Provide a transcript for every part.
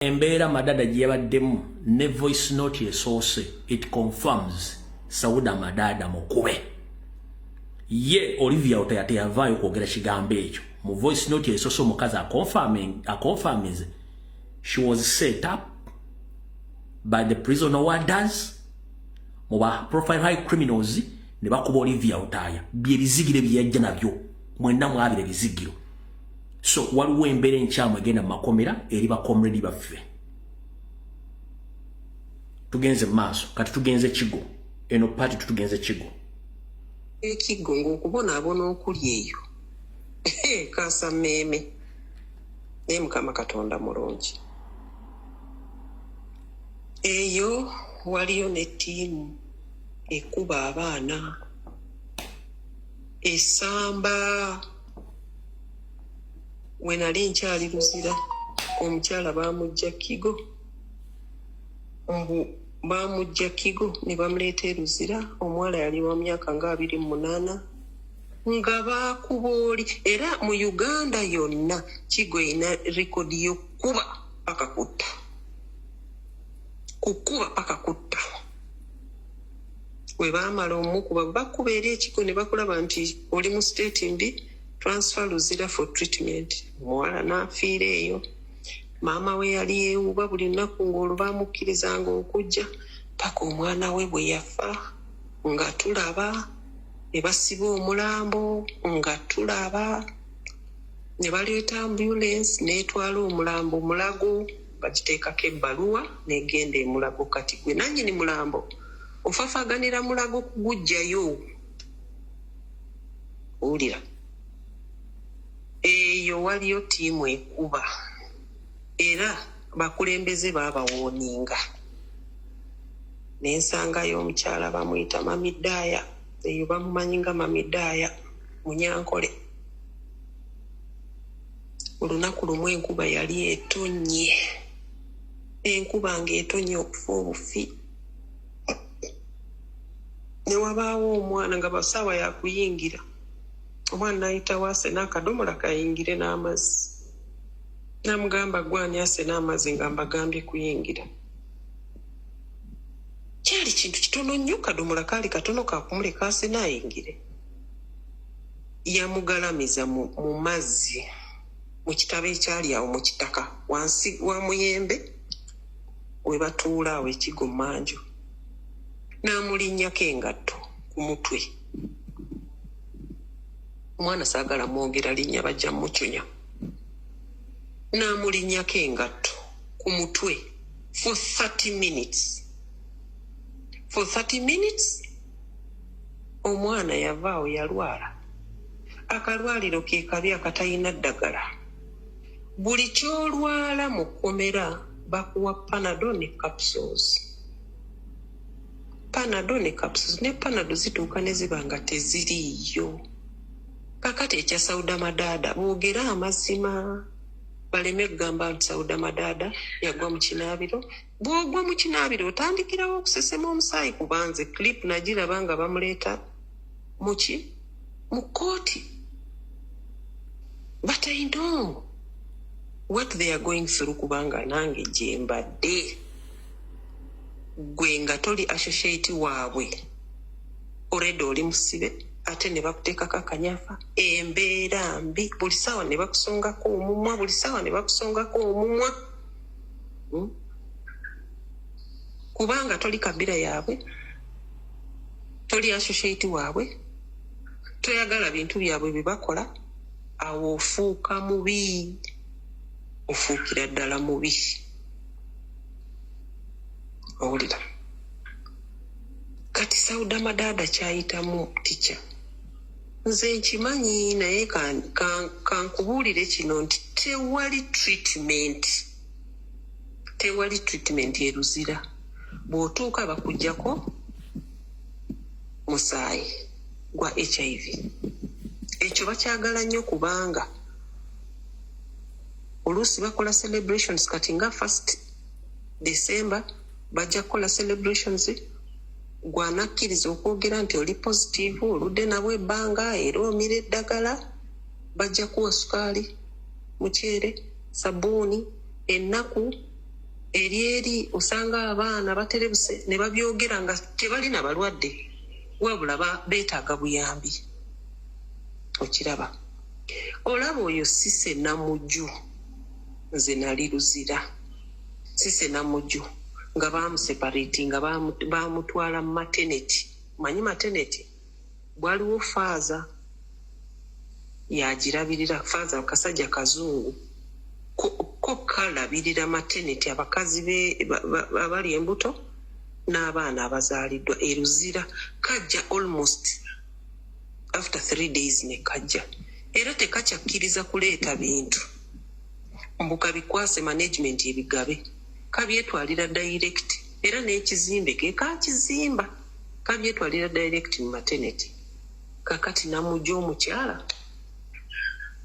Embeera Madada gye yabaddemu ne voice note esoose, it confirms Sauda Madada mukube. Ye Olivia Lutaaya teyavaayo kwogera kigambo ekyo. Mu voice note esoose, omukazi aconfirming she was set up by the prison warders mu ba profile high criminals ne bakuba Olivia Lutaaya. Byebizigiro byeyajja nabyo, mwenna mwabira ebizigiro. So waliwo embeera enkyamu egenda mu makomera eri bacomrade baffe. Tugenze mu maaso kati, tugenze Kigo. Eno paati tutugenze Kigo. Ekiggo ng'okubonaabona okuli eyo kaasa mmeeme, naye Mukama Katonda mulungi. Eyo waliyo ne ttiimu ekuba abaana esamba. We nali nkyali Luzira, omukyala baamujja Kigo, mbu baamujja Kigo ne bamuleeta e Luzira. Omuwala yali wa myaka nga 28 nga baakuba oli. Era mu Uganda yonna Kigo erina record y'okkuba paka kutta, kukuba paka kutta. We baamala omukuba, bakuba eri ekigo ne bakulaba nti oli mu state mbi, transfer Luzira for treatment. Omuwala n'afiira eyo. Maama we yali yeewuba buli lunaku ng'olwo baamukkirizanga okujja paka omwana we bwe yafa nga tulaba, ne basiba omulambo nga tulaba, ne baleeta ambulance n'etwala omulambo Mulago, bagiteekako ebbaluwa n'egenda e Mulago. Kati gwe nannyini mulambo ofafaaganira Mulago kuguggyayo. Owulira, eyo waliyo ttiimu ekuba, era bakulembeze baabawooninga. Nensangayo omukyala bamuyita Mamidaaya, eyo bamumanyi nga Mamidaaya Munyankole. Olunaku lumu enkuba yali etonnye, enkuba ng'etonnye okufa obufi, ne wabaawo omwana nga basaawa yakuyingira. Omwana n'ayitawo asena akadomola kayingire n'amazzi. Namugamba, "Gwani asena amazzi nga mbagambye kuyingira?" Kyali kintu kitono nnyo, kadomola kaali katono kakumuleka asena ayingire. Yamugalamiza mu mazzi mu kitabo ekyali awo mu kitaka wansi wa muyembe we batuula awo ekigo mmanju, n'amulinnyako engatto ku mutwe. Omwana saagala mwogera linnya, bajja mucunya. N'amulinnyako engatto ku mutwe for 30 minutes, for 30 minutes. Omwana yavaawo yalwala. Akalwaliro ke kabi akatalina ddagala. Buli ky'olwala mu kkomera bakuwa Panado ne capsules, Panado ne capsules. Ne Panado zituuka ne ziba nga teziriiyo. Kakati ekya Sauda Madaada, boogere amazima, baleme kugamba nti Sauda Madaada yagwa mu kinaabiro. Bw'ogwa mu kinaabiro otandikirawo okusesema omusaayi, kubanze clip nagiraba nga bamuleeta muki mu kkooti. But I know what they are going through, kubanga nange gye mbadde. Gwe nga toli associate waabwe, already oli musibe, ate ne bakuteekako akanyafa, embeera mbi, buli ssaawa ne bakusongako omumwa, buli ssaawa ne bakusongako omumwa. Kubanga toli kabira yaabwe, toli associate waabwe, toyagala bintu byabwe bye bakola, awo ofuuka mubi, ofuukira ddala mubi. Owulira, kati Sauda Madaada kyayitamu tica nze nkimanyi, naye kankubuulire kino nti tewali treatment, tewali treatment eruzira. Bw'otuuka bakugjako musaayi gwa HIV. Ekyo bakyagala nnyo kubanga oluusi bakola celebrations. Kati nga 1st December bajja kukola celebrations. Gwanakkiriza okwogera nti oli positive, oludde nabwo ebbanga era omira eddagala, bajja kuwa sukaali, muceere, sabuuni, ennaku. Eri eri osanga abaana baterebuse ne babyogera nga tebalina balwadde, wabula beetaaga buyambi. Okiraba, olaba oyo Sise Namujju, nze nali Luzira. Sise Namujju nga bamuseparating, nga bamutwala mu maternity. Manyi maternity bwaliwo faaza yagirabirira, faaza kasajja kazungu ko kalabirira maternity, abakazi abali embuto n'abaana abazaaliddwa eruzira. Kajja almost after 3 days ne kajja, era tekakyakkiriza kuleeta bintu mbu kabikwase management ebigabe, kabyetwalira direct. Era n'ekizimbe ke kakizimba, kabyetwalira direct mu maternity. Kakati Namujja omukyala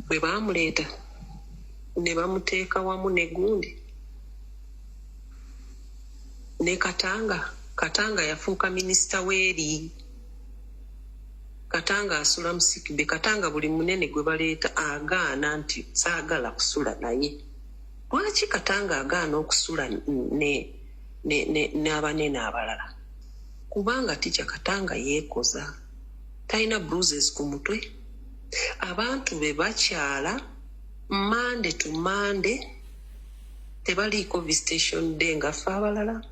bwe baamuleeta ne bamuteeka wamu ne gundi ne Katanga. Katanga yafuuka minisita weeri. Katanga asula mu sick bay. Katanga buli munene gwe baleeta agaana nti saagala kusula naye. Lwaki Katanga agaana okusula n'abanene abalala? Kubanga ticca Katanga yeekoza, talina bruises ku mutwe. Abantu be bakyala Monday to Monday, tebaliiko visitation day nga ffe abalala.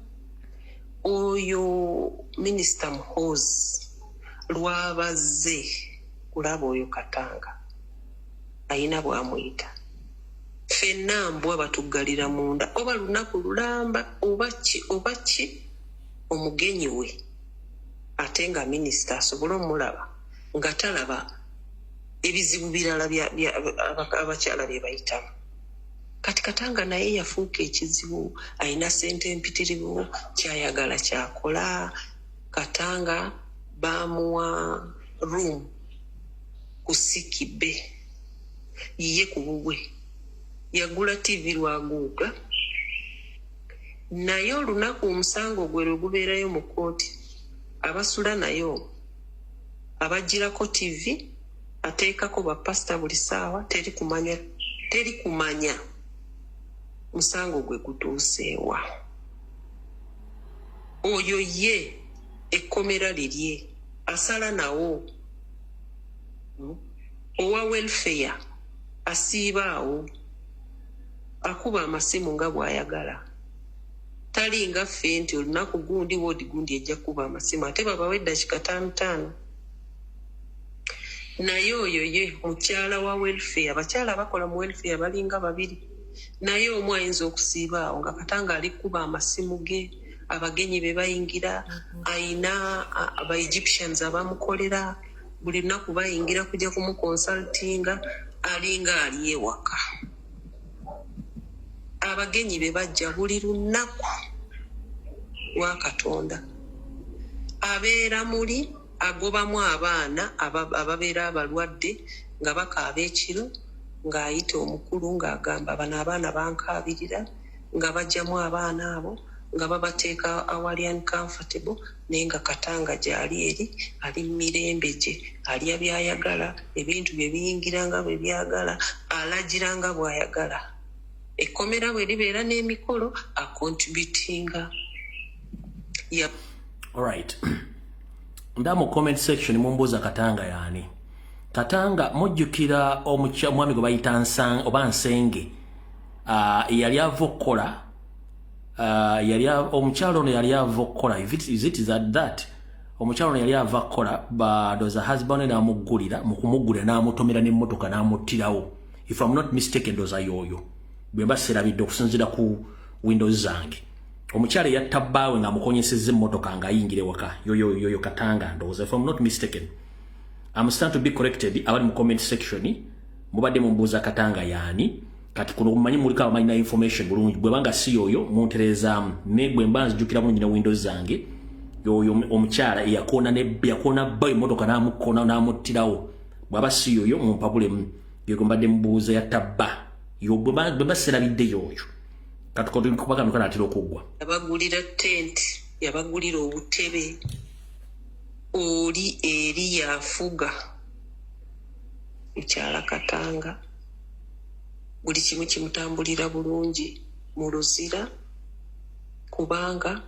Oyo Minisita Muhoozi lwabazze kulaba oyo Katanga, ayina bwamuyita, ffenna mbwa batuggalira munda oba lunaku lulamba oba ki oba ki. Omugenyi we ate nga minisita asobole omulaba nga talaba ebizibu birala abakyala bye bayitamu. Kati Katanga naye yafuuka ekizibu, ayina sente empitirivu, kyayagala kyakola. Katanga bamuwa room ku sick bay ye ku bubwe, yagula TV lwaguuga. Naye olunaku omusango gwe lwe gubeerayo mu kkooti, abasula nayo abagirako TV, ateekako bapasita buli ssaawa. Teri kumanya, teri kumanya musango gwe gutuuseewa. Oyo ye ekkomera lirye asala nawo. Owa welfare asiiba awo, akuba amasimu nga bw'ayagala. Talinga ffe nti olunaku gundi woodi gundi ejja kuba amasimu, ate babawe eddakiika ttaano ttaano. Naye oyo ye mukyala wa welfare, abakyala abakola mu welfare balinga babiri, naye omu ayinza okusiiba awo nga Katanga ali kuba amasimu ge, abagenyi be bayingira. Ayina aba Egyptians abamukolera, buli lunaku bayingira kujja kumuconsultinga, alinga ali ewaka. Abagenyi be bajja buli lunaku lwa Katonda, abeera muli agobamu abaana ababeera abalwadde nga bakaaba ekiro, ng'ayita omukulu ng'agamba bano abaana bankaabirira, nga bajjamu abaana abo nga babateeka awali uncomfortable. Naye nga Katanga gyali eri ali mu mirembe gye, alya byayagala, ebintu bye biyingira nga bwe byagala, alagira nga bw'ayagala. Ekkomera bwe libeera n'emikolo acontributinga ya Alright, nda mu comment section mumbuuza Katanga yaani. Katanga mujjukira omwami gwe bayita oba Nsenge, yali ava okukola, yali omukyalo ono yali ava okukola. Is it that omukyalo ono yali ava kukola, ndoza husband n'amuggulira, mu kumuggulira n'amutomera n'emmotoka n'amuttirawo, if I'm not mistaken. Ndoza y'oyo bwe mba serabidde okusinziira ku windows zange. Omukyala eyatta bbaawe ng'amukonyesezza emmotoka ng'ayingira ewaka, yoyo yoyo Katanga ndowooza, if I'm not mistaken. I'm stand to be corrected. Abali mu comment section mubadde mumbuuza Katanga yaani. Kati kuno mumanyi muliko abamanyi na information bulungi. Bwe banga si yoyo munterezaamu, ne bwe mba nzijukira bulungi ne windows zange, yoyo omukyala eyakoona ne yakoona bba emmotoka n'amukona n'amuttirawo. Bw'aba si yoyo mumpabulemu. Yego mbadde mubuuza yatta bba yo, bwe mba serabidde yoyo. Katukubaga mikono atera okuggwa. Yabagulira tent, yabagulira obutebe. Oli eri yafuga mukyala Katanga, buli kimu kimutambulira bulungi mu Luzira. Kubanga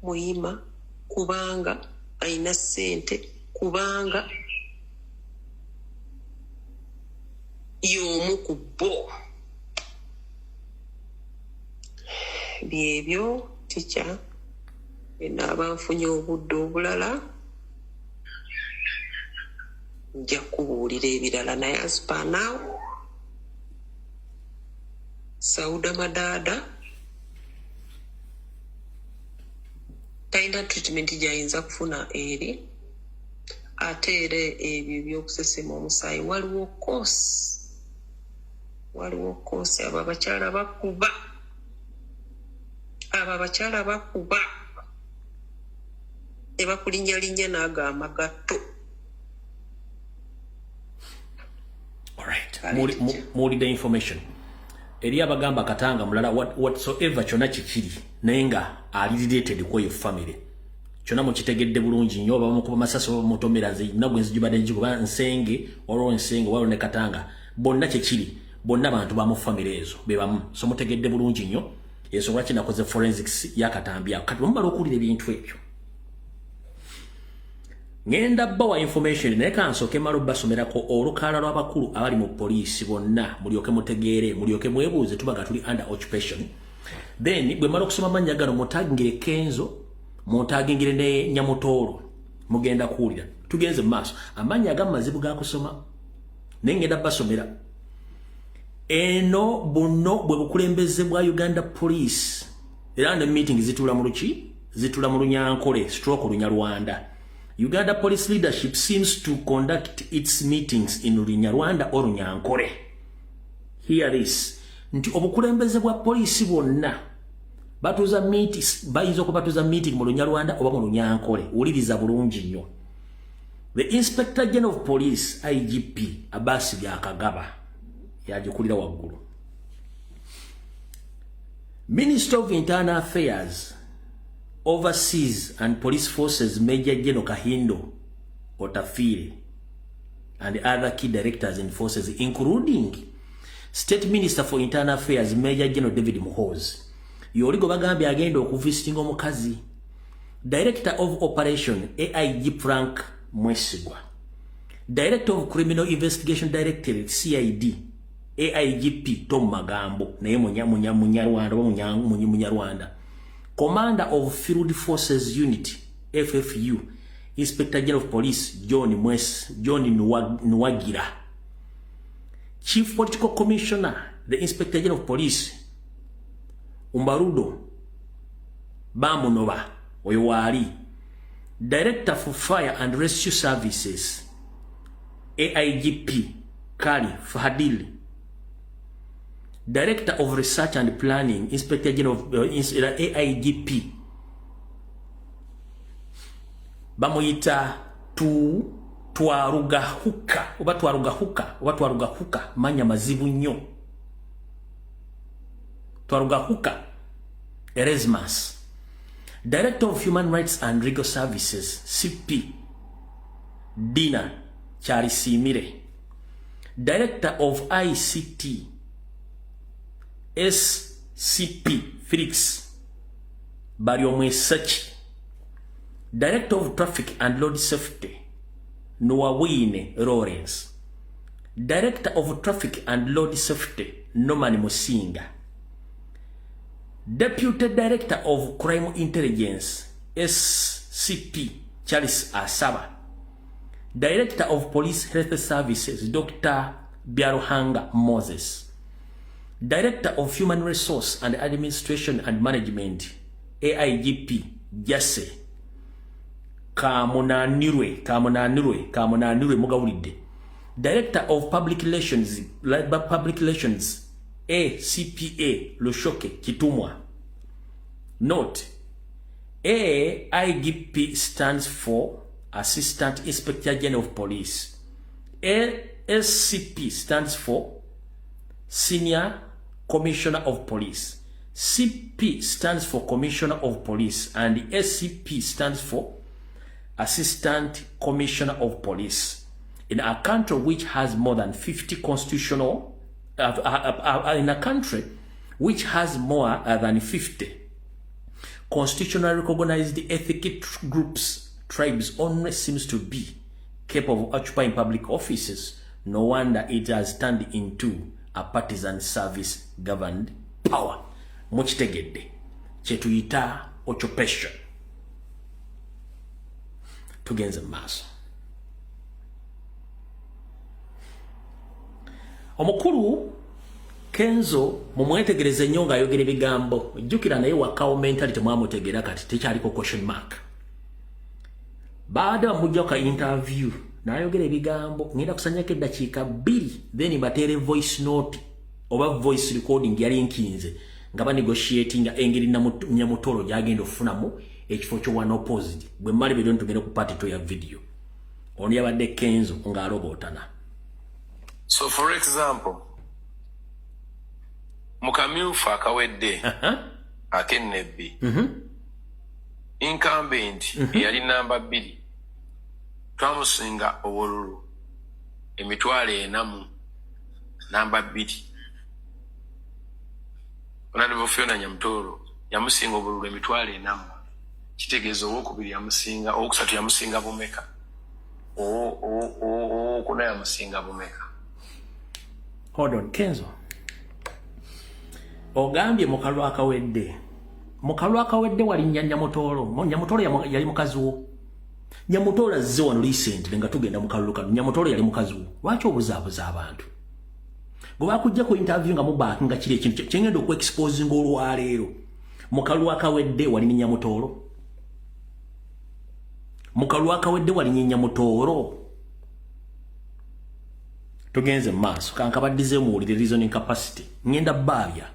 muyima, kubanga alina ssente, kubanga y'omu ku bo. Byebyo tica enaaba nfunye obudde obulala nja kubuulira ebirala, naye as per now Sauda Madaada talina treatment gy'ayinza kufuna eri, ate era ebyo ebyokusesema omusaayi waliwo koosi, abo abakyala bakuba, ne bakulinyalinnya n'ago amagatto. Alright, muwulidde information eri abagamba Katanga mulala whatsoever kyonna kikiri, naye nga ali related kweyo family kyonna mukitegedde bulungi nnyo. Oba bamukuba masasi oba bamutomera, nze nagwe nzijubadde njikuba nsenge, waliwo nsenge, waliwo ne Katanga, bonna kyekiri, bonna bantu ba mu family ezo be bamu. So mutegedde bulungi nnyo ensonga lwaki nakoze forensics y'akatambi ako. Kati bwemumala okuwulira ebintu ebyo, ngenda bawa information, naye kansooke mmale obbasomerako olukalala lw'abakulu abali mu poliisi bonna, mulyoke mutegeere, mulyoke mwebuuze tubaga tuli under occupation. Then bwe mmala okusoma amannya gano, mutagingire Kenzo, mutagingire ne Nyamutoolo, mugenda kuwulira. Tugenze mu maaso, amannya agamu mazibu ga kusoma, naye ngenda basomera. Eno buno bwe bukulembeze bwa Uganda Police, era ne meeting zituula mu luki, zituula mu Lunyankole stroke Lunyarwanda. Uganda Police leadership seems to conduct its meetings in Lunyarwanda or Runyankole. Here this nti obukulembeze bwa poliisi bwonna batuuza meetings, bayinza okubatuuza meeting mu Lunyarwanda oba mu Lunyankole. Wuliriza bulungi nnyo. The Inspector General of Police IGP Abbas Byakagaba yagikulira waggulu. Minister of Internal Affairs, Overseas and Police Forces Major General Kahindo Otafire and other key directors and forces, including State Minister for Internal Affairs Major General David Muhoozi. Yoli gwe bagambye agenda okuvisitinga omukazi. Director of Operation AIG Frank Mwesigwa. Director of Criminal Investigation Directorate CID AIGP Tom Magambo, naye Munyarwanda oba Munyarwanda. Commander of Field Forces Unit FFU Inspector General of Police John Mwes John Nuwagira. Chief Political Commissioner the Inspector General of Police Umbarudo Bamunoba oyo waali. Director for Fire and Rescue Services AIGP Kali Fadil. Director of Research and Planning Inspector General of AIGP bamuyita Twarugahuka oba Twarugahuka oba Twarugahuka, manya mazibu nnyo. Twarugahuka Erasmus. Director of Human Rights and Legal Services CP Dina Charisimire. Director of ICT SCP Felix Baryomwesaki. Director of Traffic and Road Safety Nuwawine Lawrence. Director of Traffic and Road Safety Norman Musinga. Deputy Director of Crime Intelligence SCP Charles Asaba. Director of Police Health Services Dr. Byaruhanga Moses. Director of Human Resource and Administration and Management AIGP Jase Kamunanirwe Kamunanirwe Kamunanirwe mugawulidde. Director of Public Relations ACPA Lushoke Kitumwa. Note, AIGP stands for Assistant Inspector General of Police. ASCP stands for Senior Commissioner of Police. CP stands for Commissioner of Police, and SCP stands for Assistant Commissioner of Police. In a country which has more than 50 constitutional, in a country which has more than 50 Constitutionally recognized ethnic groups, tribes only seems to be capable of occupying public offices. No wonder it has turned into a partisan service governed power. Mukitegedde kyetuyita occupation. Tugenze mu maaso. Omukulu Kenzo mumwetegereze nnyo ng'ayogera ebigambo. Jjukira naye wakawo mentality mwamutegeera kati tekyaliko question mark. Baada bamuggyako ka interview n'ayogera ebigambo, ngenda kusanyako eddakiika 2 then bateere voice note oba voice recording yali nkinze nga banegotiatinga engeri Nyamutoro gy'agenda okufunamu ekifo ky'owa opposite. Bwe mmala ebyo tugende ku part 2 ya video. Ono yabadde Kenzo ng'alogootana. So for example, mu kamyufu akawedde ak'ennebbi, incumbent eyali namba 2 twamusinga obululu 400,000 mu namba 2. Honorable Fiona Nyamutoro yamusinga obululu 400,000. Kitegeeza owokubiri yamusinga, owokusatu yamusinga bumeka, owokuna yamusinga bumeka. Hold on, Kenzo. Ogambye mu kalulu akawedde. Mu kalulu akawedde wali Nyamutoro. Nyamutoro yali mukazi wo. Nyamutoro azze wano recently nga tugenda mu kalulu kano. Nyamutoro yali mukazi wo. Lwaki obuzaabuza abantu? Gwe bakujja ku interview nga mubaakinga kiri ekintu kyengenda okuexposinga olwaleero. Mu kalulu akawedde wali ne Nyamutoro. Mu kalulu akawedde wali ne Nyamutoro. Tugenze mu maaso. Kankabaddize muwulire reasoning capacity. Ngenda baabya.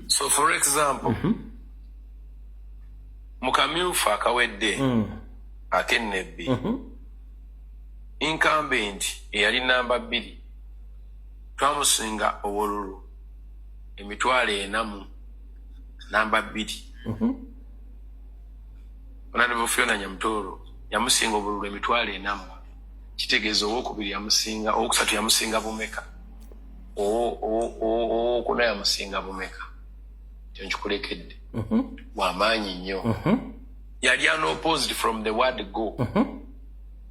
So for example, mu kamyufu akawedde ak'ennebbi, incumbent eyali namba 2 twamusinga obululu 400,000 mu namba 2. Honorable Fiona Nyamutoro yamusinga obululu 400,000. Kitegeeza owokubiri yamusinga, owokusatu yamusinga bumeka, owokuna yamusinga bumeka. Ekyo nkikulekedde. Wamaanyi nnyo. Yali unopposed from the word go.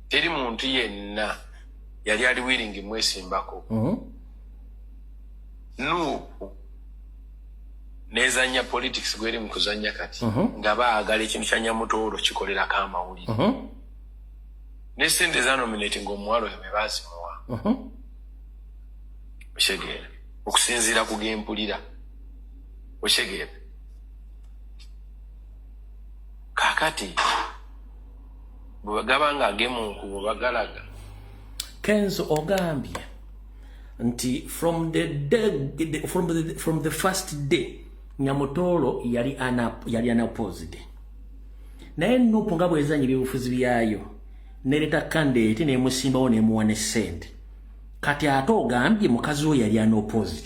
Teri muntu yenna yali ali willing mwesimbako. Nuupu nezanya politics gweri mu kuzanya kati nga baagala ekintu kya Nyamutoro kikolerako amawulire. Ne ssente za nominating omuwala oyo be baazimuwa. Okitegeera? Okusinziira ku gempulira. Okitegeera? Kaakati bwe gaba nga agemunku bwe bagalaga. Kenzo ogambye nti from the day, from the first day Nyamutoro yali unopposed. Naye Nupu nga bwezanya ebyobufuzi byayo nereta candidate nemusimbawo nemuwa ne ssente. Kati ate ogambye mukazi we yali unopposed.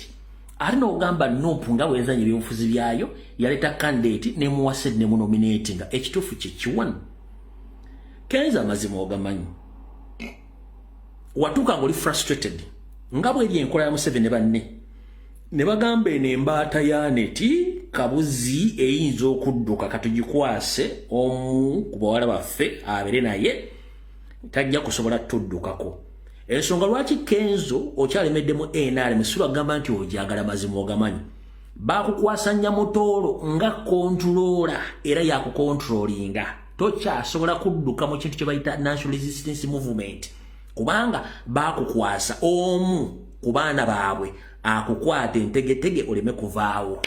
Ate n'ogamba Nupu nga bwezanya ebyobufuzi byayo yaleta candidate nemuwa ssente nemunominatinga. Ekituufu kye kiwano. Kenzo amazima ogamanyi. Watuuka ng'oli frustrated nga bweri enkola ya Museveni ne banne ne bagamba eno embaata ya neti kabuzi eyinza okudduka katugikwase omu ku bawala baffe abeere naye tajja kusobola tuddukako. Ensonga lwaki Kenzo okyalemeddemu NRM si lwagamba nti ogyagala mazima ogamanyi. Bakukwasa Nyamutoro nga controller era yakukontrolinga. Tokyasobola kudduka mu kintu kye bayita National Resistance Movement. Kubanga bakukwasa omu ku baana baabwe akukwata entegetege oleme kuvaawo.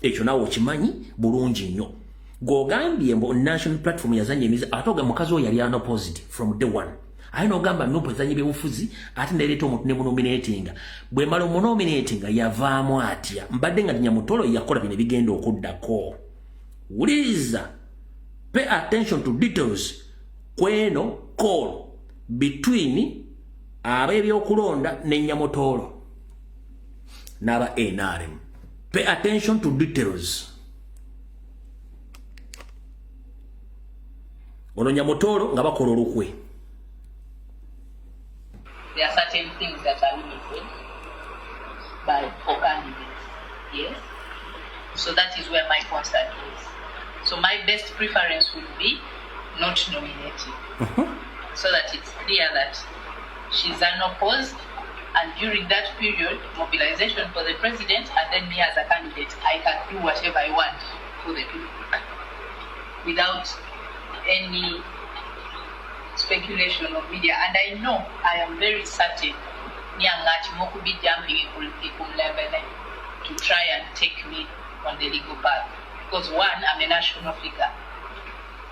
Ekyo naawe okimanyi bulungi nnyo. Gw'ogambye mbu National Platform yazanya emizi ate oga mukazi oyo yali unopposed from day one. Aye n'ogamba Nupu ezanya ebyobufuzi ate nereeta omuntu ne munominatinga. Bwe mala omunominatinga yavaamu atya? Mbadde nga Nyamutoro yakola bino ebigenda okuddako. Wuliriza, pay attention to details kweno call between ab'ebyokulonda ne Nyamutoro n'aba NRM. Pay attention to details. Ono Nyamutoro nga bakola olukwe. There are certain things that are limited by for candidates. Yes. So that is where my concern is. So my best preference would be not nominating, so that it's clear that she's unopposed. And during that period, mobilization for the president, and then me as a candidate, I can do whatever I want for the people without any speculation of media. And I know, I am very certain, Nyang'ati be jumping to try and take me on the legal path. Because one, I'm a national figure.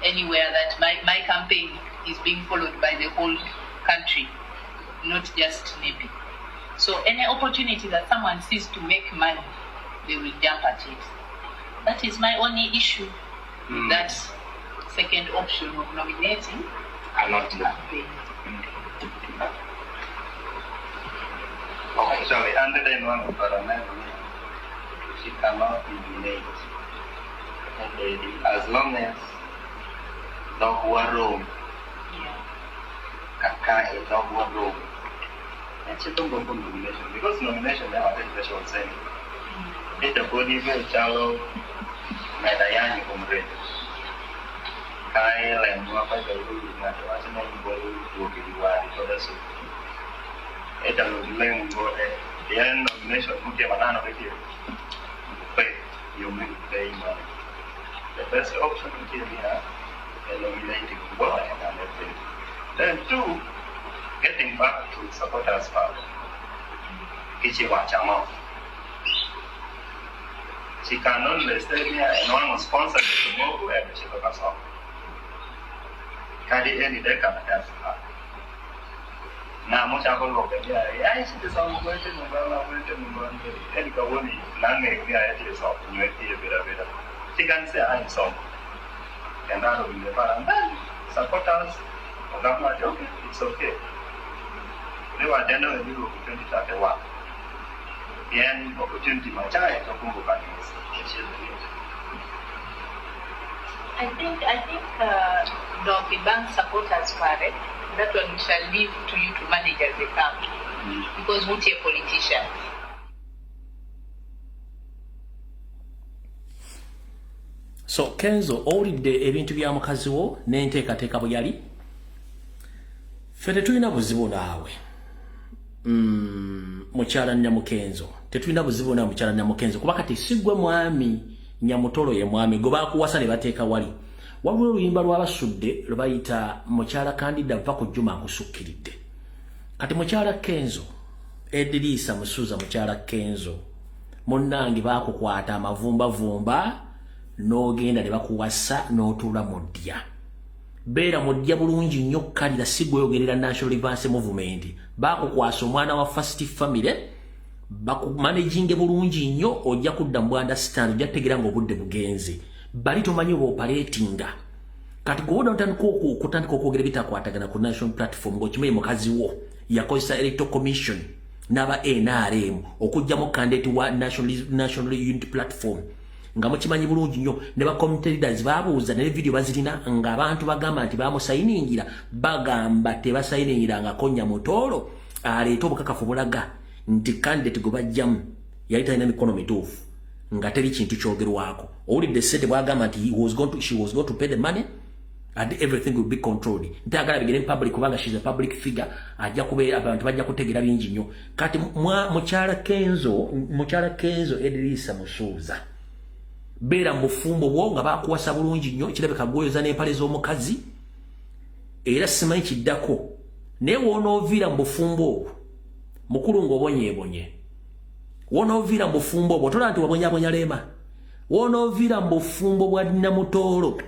Anywhere that my campaign is being followed by the whole country, not just Nebbi. So any opportunity that someone sees to make money, they will jump at it. That is my only issue. That second option of nominating and not campaign. Okay, sorry, under the one of she cannot nominate as long as the war room. Kaka is the war room. And she don't go for nomination because nomination never takes special sense. It's a body very shallow. Medayani comrade. Kyle and Mwapa the rule na tuwasema mboli kuokiliwa because so. Eta lengo the nomination mke banana pekee. Pay you make pay money. The first option is here nominating one and everything. Then two, getting back to supporters power. Kichi wa chama. She can only stay here and one sponsor to move and she took us off. Carry any day can help her. Now, much I will go there. I see some question about any company, Lange, we are at his off, you better. She can say I'm some. And that will be the and then supporters of that okay, it's okay. They were then in 2031. The opportunity my child to come back. I think the bank supporters parent, that one we shall leave to you to manage as they come. Because we're a politician. So Kenzo owulidde ebintu bya mukazi wo n'enteekateeka bwe yali, ffe tetulina buzibu naawe. Mukyala Nyamukenzo tetulina buzibu naawe mukyala Nyamukenzo, kuba kati si ggwe mwami Nyamutolo ye mwami gwe baakuwasa ne bateeka wali. Waliwo oluyimba lw'abasudde lwe bayita mukyala Kandida va ku Juma akusukkiridde. Kati mukyala Kenzo Ediriisa Musuuza, mukyala Kenzo munnange baakukwata amavumbavumba n'ogenda ne bakuwasa n'otuula mu ddya. Beera mu ddya bulungi nnyo kkalira, si gweyogerera National Reverse Movement. Baakukwasa omwana wa First Family, bakumanaginge bulungi nnyo, ojja kudda mu understand, ojja kutegeera ng'obudde bugenze. Bali tomanyi oba operatinga. Kati gwe otandika okwogera bitakwatagana ku national platform ng'okimanyi mukazi wo yakozesa Electoral Commission n'aba NRM okuggyamu candidate wa National Unity Platform. Nga mukimanyi bulungi nnyo ne ba community leaders babuuza ne video bazirina ng'abantu bagamba nti bamusayiningira, bagamba tebasayiningirangako Nyamutolo aleeta obukakafu bulaga nti candidate gwe bajjamu yali talina mikono mituufu, nga teri kintu kyogerwako. Owulidde ssente bw'agamba nti she was going to pay the money and everything will be controlled. Ntayagala bigere mu public kubanga she's a public figure, ajja kubeera abantu bajja kutegeera bingi nnyo. Kati mukyala Kenzo Ediriisa Musuuza, beera mu bufumbo bwo nga bakuwasa bulungi nnyo, kirabika gwoyoza n'empale z'omukazi, era simanyi kiddako. Naye w'onooviira mu bufumbo obwo mukulu ng'obonyeebonye, w'onooviira mu bufumbo obwo tola nti wabonyabonya leema, w'onooviira mu bufumbo bwa Namutoolo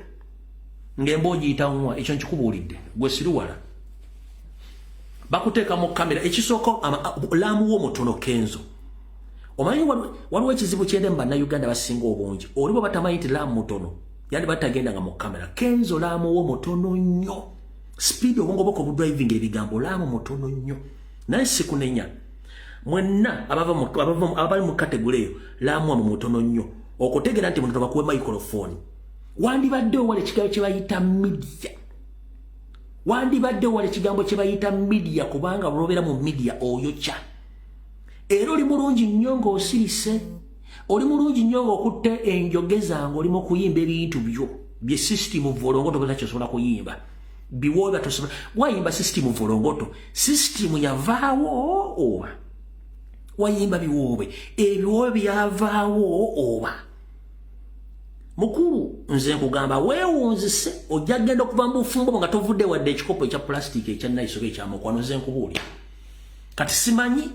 ng'emba ogiyita nwa, ekyo nkikubuulidde gwe siruwala. Bakuteeka mu kamera ekisooka laamu wo mutono Kenzo. Omanyi waliwo ekizibu kyende mu bannayuganda basinga obungi, oli bwe batamanyi nti laamu mutono yandi batagendanga mu kamera. Kenzo laamu wo mutono nnyo, speed obwongo bwoko obudriving ebigambo, laamu mutono nnyo. Naye sikunenya mwenna abali mu kategole eyo, laamu wamwe mutono nnyo okutegeera nti mutono bakuwe microphone. Wandibadde owala ekigambo kye bayita media, wandibadde owala ekigambo kye bayita media, kubanga lwobeera mu media oyokya. Era oli mulungi nnyo ng'osirise, oli mulungi nnyo ng'okutte enjogeza ng'oli mu kuyimba ebintu byo. Bye system volongoto bwe kyosobola kuyimba. Biwoobe tosobola wayimba system volongoto. System yavaawo oba wayimba biwoobe, ebiwoobe byavaawo oba? Mukulu, nze nkugamba weewunzise, ojja genda okuva mu bufumbo nga tovudde wadde ekikopo ekya plastic ekya Nice oba ekyamukwano. Nze nkubuulira kati simanyi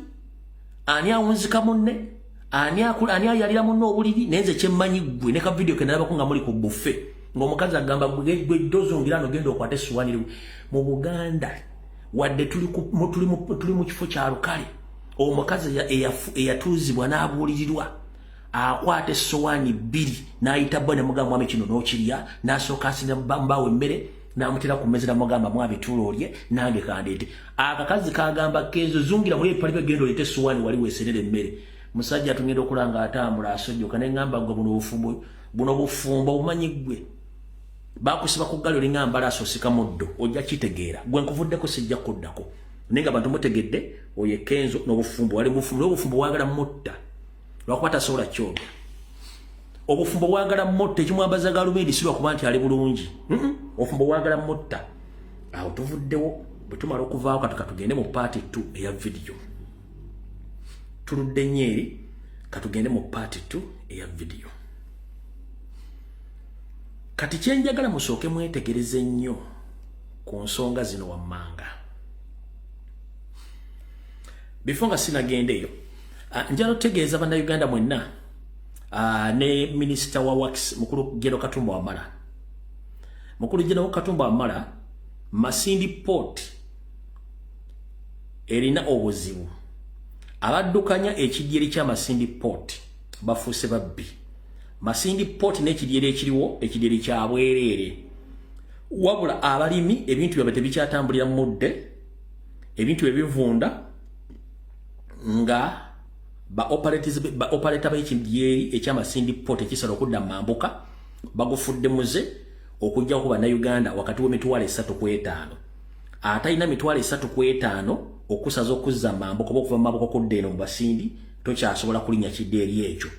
ani awunzika munne, ani ayalira munne obuliri, naye nze kyemmanyi ggwe ne ka video ke nalabako nga muli ku buffet ng'omukazi agamba gwe dozungira no genda okwate essuwani. Mu Buganda wadde tuli mu kifo kya lukale, omukazi eyatuuzibwa n'abuulirirwa akwata essowaani bbiri n'ayita bba ne mugamba, "Mwami, kino n'okirya." N'asooka asinda mbaawo emmere n'amutera ku mmeza, namugamba, "Mwami, tuula olye, nange kandeete." Akakazi kagamba Kenzo, "Zungira muli ebipali bye, genda oleete essowaani wali weesenera emmere." Musajja tugenda okulanga atambula asojjoka, ne ŋŋamba gwe buno obufumbo, buno bufumbo obumanyi ggwe bakusiba ku ggali olinga mbalaasi osika muddo, ojja kitegeera. Gwe nkuvuddeko, sijja kuddako, naye nga bantu mutegedde oyo Kenzo n'obufumbo wali mufumbo, n'obufumbo wagala mutta lwakuba tasobola kyogera. Obufumbo bwagala mutta, ekimwambaza galubindi si lwakuba nti ali bulungi. Obufumbo bwagala mutta. Awo tuvuddewo. Bwe tumala okuvaawo, kati katugende mu part 2 eya video. Tuludde nnyo eri, katugende mu part 2 eya video. Kati kyenjagala musooke mwetegereze nnyo ku nsonga zino wammanga before nga sinagenda eyo. Njala otegeeza Bannayuganda mwenna ne minisita wa works, mukulu Geno Katumba Wamala. Mukulu Geno Katumba Wamala, Masindi Port erina obuzibu. Abaddukanya ekidyeri kya Masindi Port bafuuse babbi. Masindi Port n'ekidyeri ekiriwo, ekidyeri kya bwereere, wabula abalimi ebintu byabwe tebikyatambulira mu mudde, ebintu bye bivunda nga ba operators, ba operator b'ekidyeri ekyamasindi Port ekisala okudda mambuka bagufudde muze okujja ku Bannayuganda wakati w'emitwalo 3 ku 5. Atalina 300,000 okusaza okuzza mambuka oba okuva mu mambuka okudda eno mu Basindi tokyasobola kulinnya kidyeri ekyo.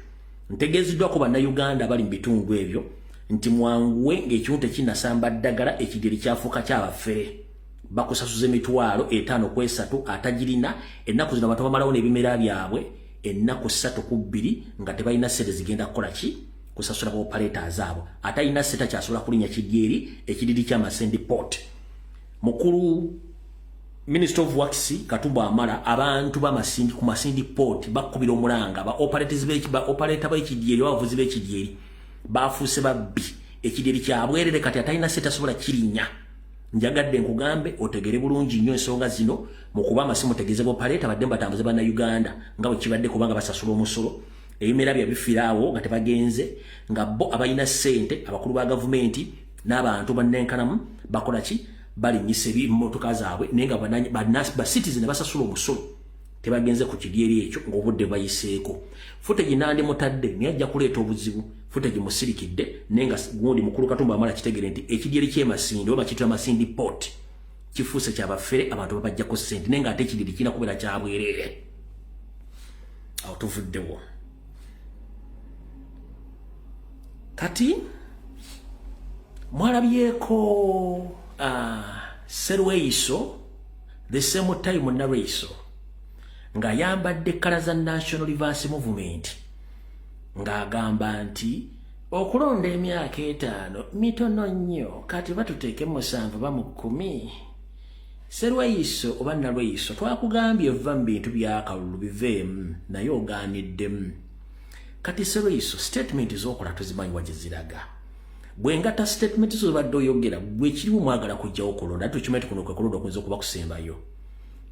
Ntegeezeddwako Bannayuganda abali mu bitundu ebyo nti mwanguwe ng'ekimu tekinnasamba ddagala. Ekidyeri kyafuuka kyabafere, bakusasuza 530,000 atagirina. Ennaku zino abantu bamalawo n'ebimera byabwe ennaku 3 ku 2 nga tebalina ssente zigenda kukola ki kusasula ba operators abo. Atalina ssente akyasobola kulinnya kidyeri ekidiri ky'Amasindi Port. Mukulu Minister of Works Katumba Wamala, abantu b'Amasindi ku Masindi Port bakubira omulanga ba operators ba operator b'ekidyeri, abavuzi b'ekidyeri bafuuse babbi. Ekidyeri kya bwerere kati, atalina ssente asobola kirinnya. Njagadde nkugambe otegere bulungi nnyo ensonga zino. Mu kuba amasimu tegeeze ba operator badde batambuze Bannayuganda nga bwe kibadde, kubanga basasula omusolo. Ebimera bya bifiiraawo nga tebagenze, nga bo abalina ssente, abakulu ba gavumenti n'abantu bannenkanamu bakola ki? Balinnyisa ebimotoka zaabwe, naye nga ba citizen basasula omusolo tebagenze ku kidyeri ekyo ng'obudde bayiseeko. Footage nandi mutadde naye ajja kuleeta obuzibu. Footage musirikidde, naye nga gundi mukulu Katumba amala kitegere nti ekidyeri ky'Emasindi oba bakiyita Masindi Port kifuuse kyabafere, abantu babajjako ssente, naye ng'ate ekidyeri kirina kubeera kyabwereere. Awo tuvuddewo. Kati mwalabyeko Serweiso, the same time Nalweiso ng'ayambadde colour za National Reverse Movement ng'agamba nti okulonda emyaka 5 mitono nnyo, kati batuteeke 7 ba mu 10. Serweyiso oba Nalweyiso, twakugambye ova mu bintu byakalulu, biveemu, naye ogaaniddemu. Kati Serweyiso, statement z'okola tuzimanyi wa gye ziraga. Bwengata statement zo zobadde oyogera, gwe kiriwo mwagala kujjawo kulonda. Ate tukimanyi kuno kwe kulonda okuyinza okuba kusembayo.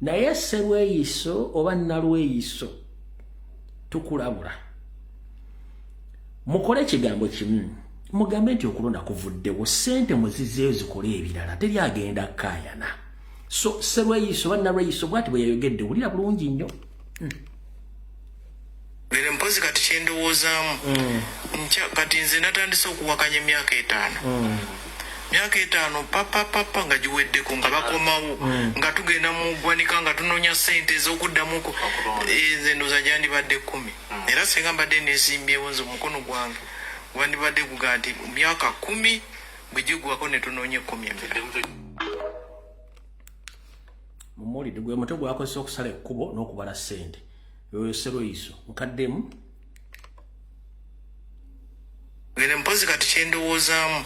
Naye Serweyiso oba Nalweyiso, tukulabula, mukole ekigambo kimu, mugambe nti okulonda kuvuddewo, ssente muzizeeyo zikole ebirala, teri agenda kaayana. So Serweyiso oba Nalweyiso bwati bwe yayogedde, wulira bulungi nnyo. Lero mpozi kati kyendowoozaamu nkya kati nze natandise okuwakanya emyaka 5, myaka 5 papapapa nga giweddeko, nga bakomawo, nga tugenda mu ggwanika, nga tunoonya ssente ez'okuddamuko. Nze ndowooza gyandibadde 10, era singa mbadde nesimbyewo nze omukono gwange gwandibadde guga nti myaka 10. Bwe gigwako ne tunoonya 10 emirala. Mumulidde gwe mutwe gwakozesa okusala ekkubo n'okubala ssente. Oyo Serweyiso nkaddemu. Gere mpozi kati kyendowoozaamu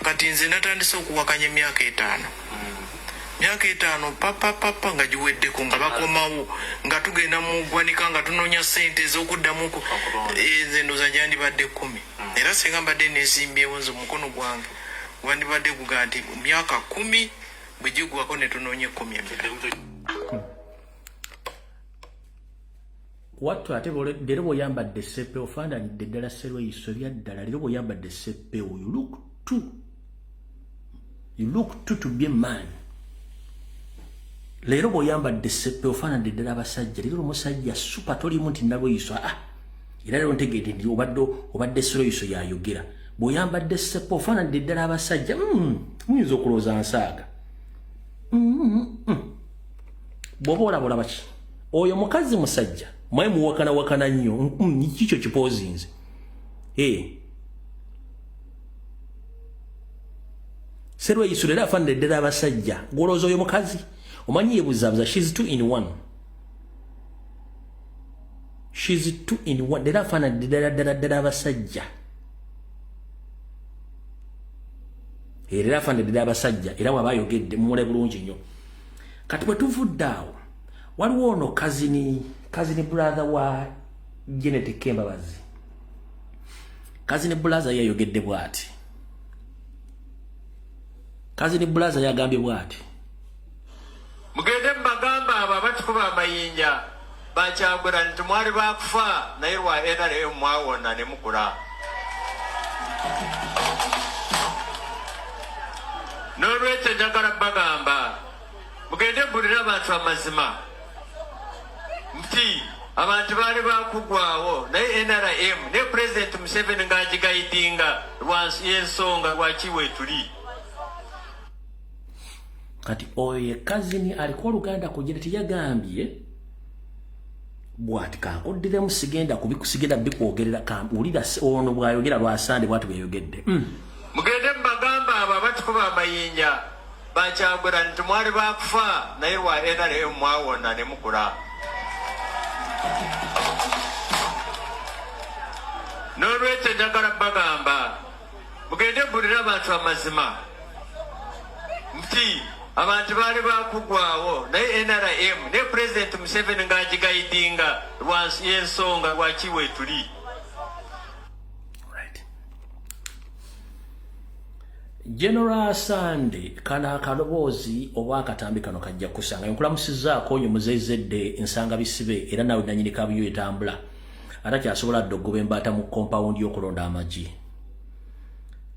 kati nze natandise okuwakanya emyaka 5. Myaka 5 papapapa nga giweddeko nga bakomawo nga tugenda mu ggwanika nga tunoonya ssente ez'okuddamu nze ndowooza gyandibadde 10. Era singa mbadde neesimbyewo nze omukono gwange gwandibadde guga nti myaka 10 bwe gigwako ne tunoonya 10 emirala. Wattu ate leero bw'oyambadde seppe ofaananidde ddala Serweyiso bya ddala. Leero bw'oyambadde seppe you look too to be a man. Leero bw'oyambadde seppe ofaananidde ddala abasajja. Leero omusajja super tolimu nti Nalweyiso era leero ntegedde nti obadde Serweyiso yayogera. Bw'oyambadde seppe ofaananidde ddala abasajja. Muyinza okulowooza nsaaga. Bw'oba olaba olaba ki? Oyo mukazi musajja mwe muwakana wakana nnyo. Kikyo kipozinze. Serweyiso leero afaananidde ddala abasajja. Gw'olowooza oyo mukazi omanyi yebuzabuza. She's 2 in 1. She's 2 in 1. Leero afaananidde ddala ddala ddala abasajja. Era afaananidde ddala abasajja era bw'aba ayogedde mumule bulungi nnyo. Kati bwe tuvudde awo waliwo ono cousin brother wa Janet Kembabazi. Cousin brother yayogedde bw'ati. Cousin brother yagambye bw'ati. Mugende mubagamba abo abatukuba amayinja bakyagula nti mwali bakufa naye lwa NRM mwawona ne mukula. N'olwekyo njagala bagamba mugende mbulire abantu amazima nti abantu baali bakugwawo naye NRM ne President Museveni ng'agigayidinga y'ensonga lwaki weetuli. Kati oyo ye cousin aliko oluganda ku Janet yagambye bw'ati kankuddiremu sigenda kubisigenda bikwogerera wulira ono bw'ayogera lwasande bw'ati bweyogedde. Mugende mubagamba abo abatukuba amayinja bakyagula nti mwali bakufa naye lwa NRM mwawona ne mukula. N'olwekyo njagala bagamba mugende mbulire abantu amazima nti abantu baali bakugwawo naye NRM ne President Museveni ng'agigayidinga y'ensonga lwaki weetuli. General Sande kana akaloboozi oba akatambi kano kajja kusanga. Nkulamusizzaako nyo muzeezedde nsanga bisibe era nawe nannyini kabuyo etambula atakyasobola dda okugoba embaata mu compound y'okulonda amagi.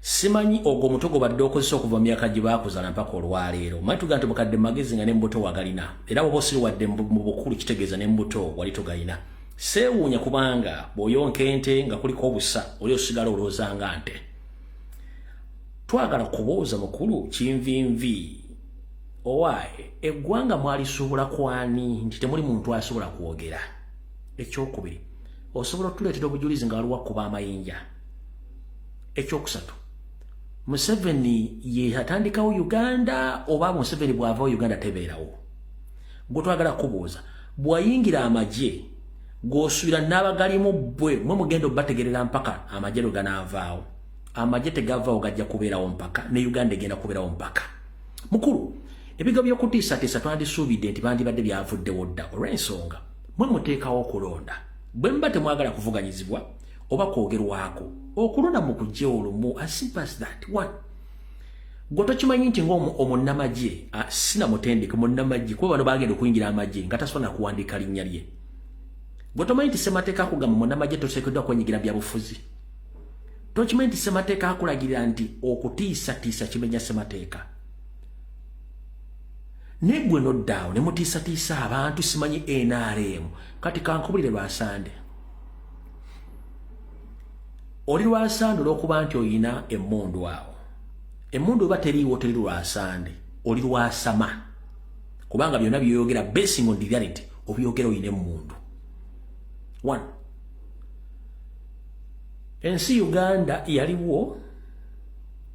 Simanyi ogwo omutwe gwe badde okozesa okuva mu myaka gye baakuzaala mpaka olwaleero. Manyi tugamba nti mukadde magezi nga ne mubuto wagalina era bw'oba osiri wadde mu bukulu kitegeeza ne mubuto wali togalina. Seewuunya kubanga bw'oyonka ente nga kuliko obusa oli osigala olowooza nga nte. Twagala kubuuza mukulu kinvinvi owaaye eggwanga mwalisuubula kwani nti temuli muntu asobola kwogera. Ekyokubiri, osobola otuleetera obujulizi nga waliwo akuba amayinja. Ekyokusatu, Museveni ye atandikawo Uganda oba Museveni bw'avaawo Uganda tebeerawo? Gwe twagala kubuuza, bw'ayingira amagye gw'osuubira n'abagalimu bbwe mwe mugenda obbategerera mpaka amagye lwe ganaavaawo? Amagye tegavaawo, gajja kubeerawo mpaka ne Uganda egenda kubeerawo mpaka. Mukulu, ebigambo by'okutiisatiisa twandisuubidde nti bandibadde byavuddewo dda olw'ensonga mwe muteekawo okulonda. Bwe muba temwagala kuvuganyizibwa oba kwogerwako, okulonda mu kuggyewo lumu, as simple as that. One, gwe tokimanyi nti ng'omunnamagye sina mutendeke munnamagye kuba bano bagenda okuyingira amagye nga tasobola nakuwandiika linnya lye. Gwe tomanyi nti ssemateeka akugamba munnamagye toteekeddwa kwenyigira byabufuzi? Tokimanyi nti ssemateeka akulagirira nti okutiisatiisa kimenya ssemateeka? Naye gwe noddaawo ne mutiisatiisa abantu simanyi NRM. Kati kankubulire lwasande, oli lwasande olw'okuba nti oyina emmundu awo. Emmundu oba teriiwo teri lwasande, oli lwasama, kubanga byonna byoyogera basing on the reality obyogera oyina emmundu. One, ensi Uganda yaliwo.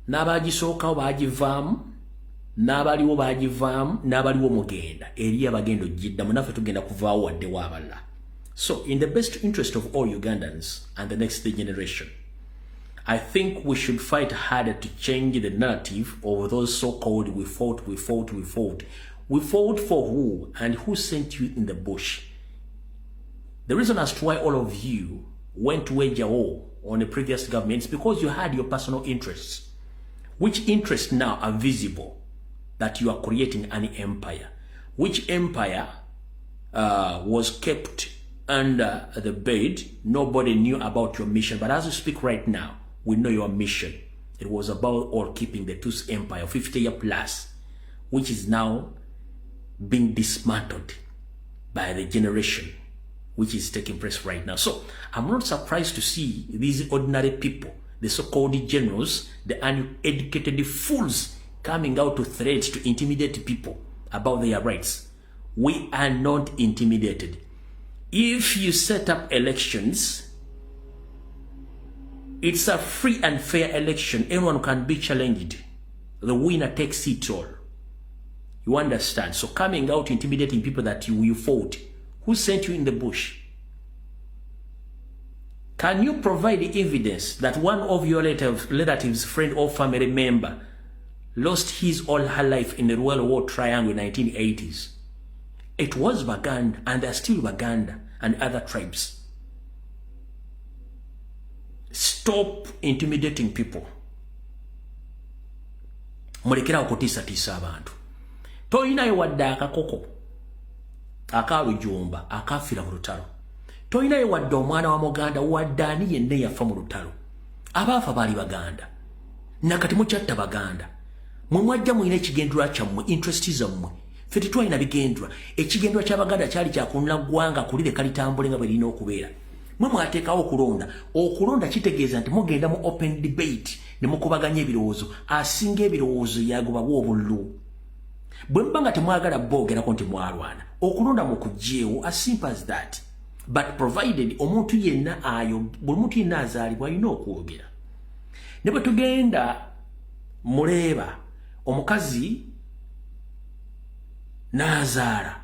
N'abagisookawo baagivaamu, n'abaliwo baagivaamu, n'abaliwo mugenda eri abagenda ogiddamu, naffe tugenda kuvaawo waddewo abalala. So in the best interest of all Ugandans and the next generation, I think we should fight harder to change the narrative of those so-called "we fought, we fought, we fought." We fought for who, and who sent you in the bush? The reason as to why all of you went to wage a war on the previous government is because you had your personal interests, which interests now are visible, that you are creating an empire, which empire was kept under the bed. Nobody knew about your mission. But as we speak right now, we know your mission. It was about all keeping the Tutsi Empire, 50 year plus, which is now being dismantled by the generation which is taking place right now. So I'm not surprised to see these ordinary people, the so-called generals, the uneducated fools coming out to threat, to intimidate people about their rights. We are not intimidated. If you set up elections, it's a free and fair election. Anyone can be challenged. The winner takes it all. You understand? So coming out intimidating people that you fought, who sent you in the bush? Can you provide evidence that one of your relatives, friend or family member lost his or her life in the Luwero War Triangle in 1980s? It was Baganda, and they're still Baganda and other tribes. Stop intimidating people. Mulekerawo okutiisatiisa abantu. Toyinayo wadde akakoko akalujumba akafiira mu lutalo. Toyinayo wadde omwana wa Muganda, wadde ani yenna yafa mu lutalo. Abaafa baali Baganda. Nakati mukyatta Baganda. Mwe mwajja mulina ekigendererwa kyammwe, interest zammwe. Ffe tetwalina bigendererwa. Ekigendererwa ky'Abaganda kyali kyakunula ggwanga kulireka litambule nga bwe lirina okubeera. Mwe mwateekawo okulonda. Okulonda kitegeeza nti mugenda mu open debate ne mukubaganya ebirowoozo. Asinga ebirowoozo yagobabwa obululu. Bwe muba nga temwagala boogerako nti mwalwana, okulonda mukuggyeewo, as simple as that. But provided omuntu yenna ayo, buli muntu yenna azaalibwa alina okwogera. Ne bwe tugenda muleeba omukazi n'azaala,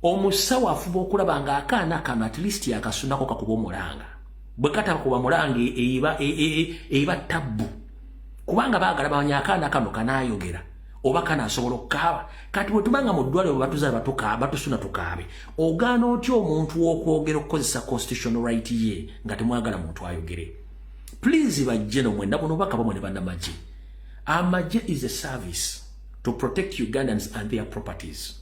omusawo afuba okulaba ng'akaana kano at least akasunako kakuba omulanga. Bwe katakuba mulanga, eba tabbu, kubanga baagala bamanya akaana kano kanaayogera oba kanaasobola okukaaba. Kati bwe tubanga mu ddwaliro bwe batuzaala batusuna tukaabe, ogaana otya omuntu okwogera, okukozesa constitutional right ye, nga temwagala muntu ayogere? Please, bajjeno mwenna, buno bubaka bamwe ne bannamagye. Amagye is a service to protect Ugandans and their properties.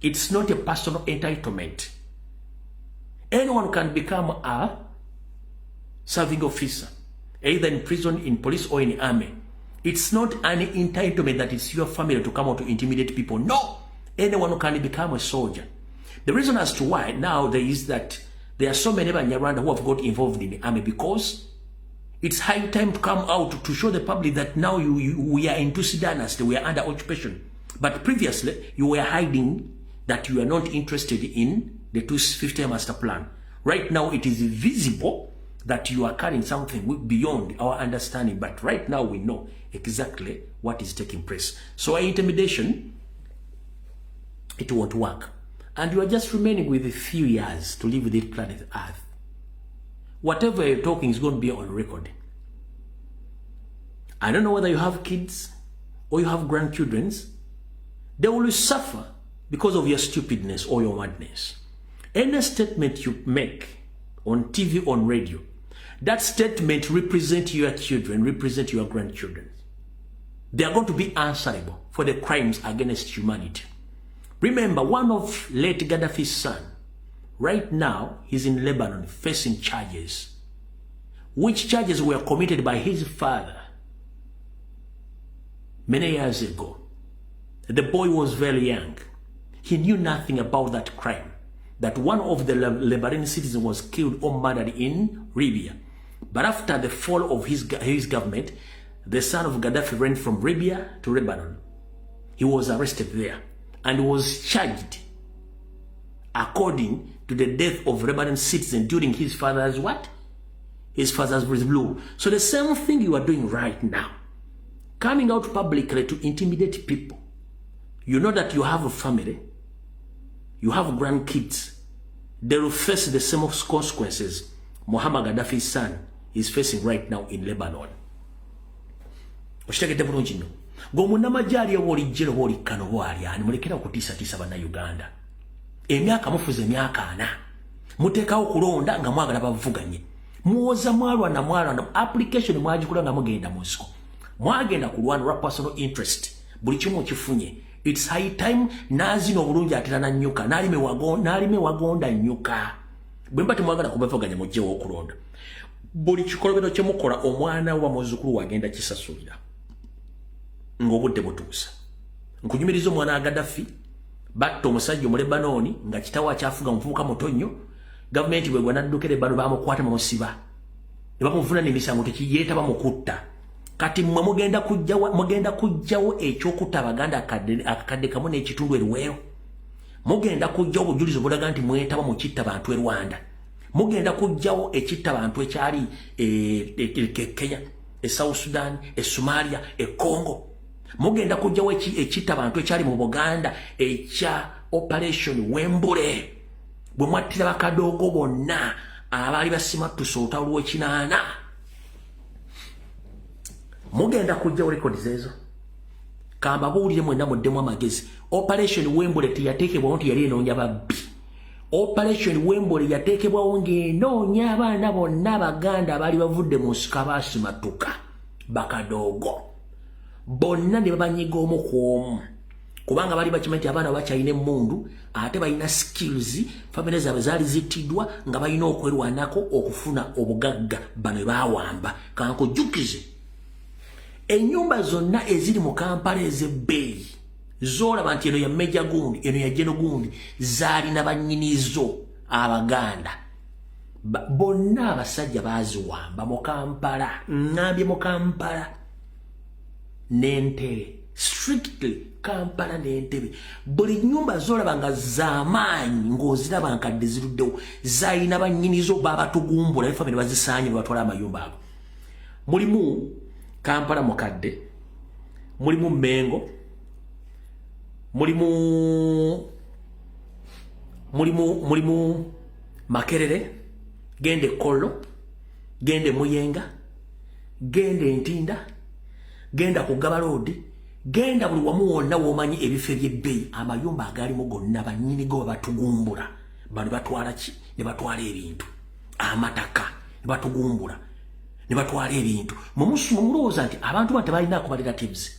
It's not a personal entitlement. Anyone can become a serving officer, either in prison, in police or in army. It's not an entitlement that it's your family to come out to intimidate people. No, anyone can become a soldier. The reason as to why now there is that there are so many Banyarwanda who have got involved in the army, because it's high time to come out to show the public that now we are in Tutsi dynasty, we are under occupation. But previously, you were hiding that you are not interested in the 250 master plan. Right now, it is visible that you are carrying something beyond our understanding. But right now, we know exactly what is taking place. So our intimidation, it won't work. And you are just remaining with a few years to live with this planet Earth. Whatever you're talking is going to be on record. I don't know whether you have kids or you have grandchildren. They will suffer because of your stupidness or your madness. Any statement you make on TV, on radio, that statement represent your children, represent your grandchildren. They are going to be answerable for the crimes against humanity. Remember, one of late Gaddafi's son, right now, he's in Lebanon facing charges, which charges were committed by his father many years ago. The boy was very young. He knew nothing about that crime, that one of the Lebanese citizens was killed or murdered in Libya. But after the fall of his government, the son of Gaddafi ran from Libya to Lebanon. He was arrested there and was charged according to the death of Lebanon citizen during his father's what? His father's is blue. So the same thing you are doing right now, coming out publicly to intimidate people. You know that you have a family, you have grandkids. They will face the same consequences Muhammad Gaddafi's son is facing right now in Lebanon. Okitegedde bulungi nno. Gwe munnamagye ali oba oli jjero oba oli kkano oba ali ani, mulekera okutiisatiisa Bannayuganda. Emyaka mufuze emyaka 40, muteekawo kulonda nga mwagala bavuganye. Muwoza mwalwana, mwalwana, application mwagikola nga mugenda mu nsiko. Mwagenda kulwana lwa personal interest. Buli kimu okifunye. It's high time. Naazina obulungi atera nannyuka, n'alime wagonda nnyuka. Bwe mba temwagala kubavuganya, mugyewo okulonda. Buli kikolobero kye mukola, omwana wa muzzukulu wagenda kisasulira ng'obudde butuusa. Nkunyumiriza omwana wa Gaddafi, batta omusajja Omulebanoni nga kitawe akyafuga, muvubuka muto nnyo. Gavumenti bwegwa nadduka Lebano, bamukwata bamusiba ne bamuvuna n'emisango tekiyeetaba mu kutta. Kati mmwe mugenda kujjawo ekyokutta Abaganda 1.5 eruweero. Mugenda kujjawo obujulizi obulaga nti mwetaba mu kitta bantu e Rwanda. Mugenda kujjawo ekitta bantu ekyali e Kenya, e South Sudan, e Somalia, e Congo. Mugenda kujjawo ekitta bantu ekyali mu Buganda ekya Operation Wembule, bwe mwattira bakadoogo bonna abaali basimattusa olutalo lw'ekinaana. Mugenda kujjawo records ezo. Kambabuulire mwenna muddemu amagezi. Operation Wembule teyateekebwawo nti yali enoonya babbi. Operation Wembule yateekebwawo ng'enoonya abaana bonna Abaganda abaali bavudde mu nsiko, abaasimatuka bakadoogo bonna, ne babanyiga omu ku omu, kubanga bali bakimanyi nti abaana bakyalina emmundu ate balina skills. Famire zaabwe zaali zittiddwa nga balina okwerwanako okufuna obugagga. Bano bawamba. Kankujjukize, ennyumba zonna eziri mu Kampala ez'ebbeeyi z'olaba nti eno ya Meja gundi, eno ya Jeno gundi, zaalina bannyinizo Abaganda. Bonna abasajja baaziwamba mu Kampala. Ŋŋambye mu Kampala n'Entebe, strictly Kampala n'Entebe. Buli nyumba zolaba nga zamaanyi ng'oziraba nkadde ziruddewo, zalina bannyinizo, babatugumbula ne famire bazisaanye ne batwala amayumba ago. Mulimu Kampala mukadde, mulimu Mengo, mulimu Makerere, gende Kollo, gende Muyenga, gende Ntinda, genda ku Gaba Road, genda buli wamu wonna womanyi ebifo ebyebbeeyi. Amayumba agalimu gonna bannyini go babatugumbula. Bano batwala ki? Ne batwala ebintu, amataka, ne batugumbula ne batwala ebintu. Mumulowooza nti abantu bano tebalinaako ba relatives?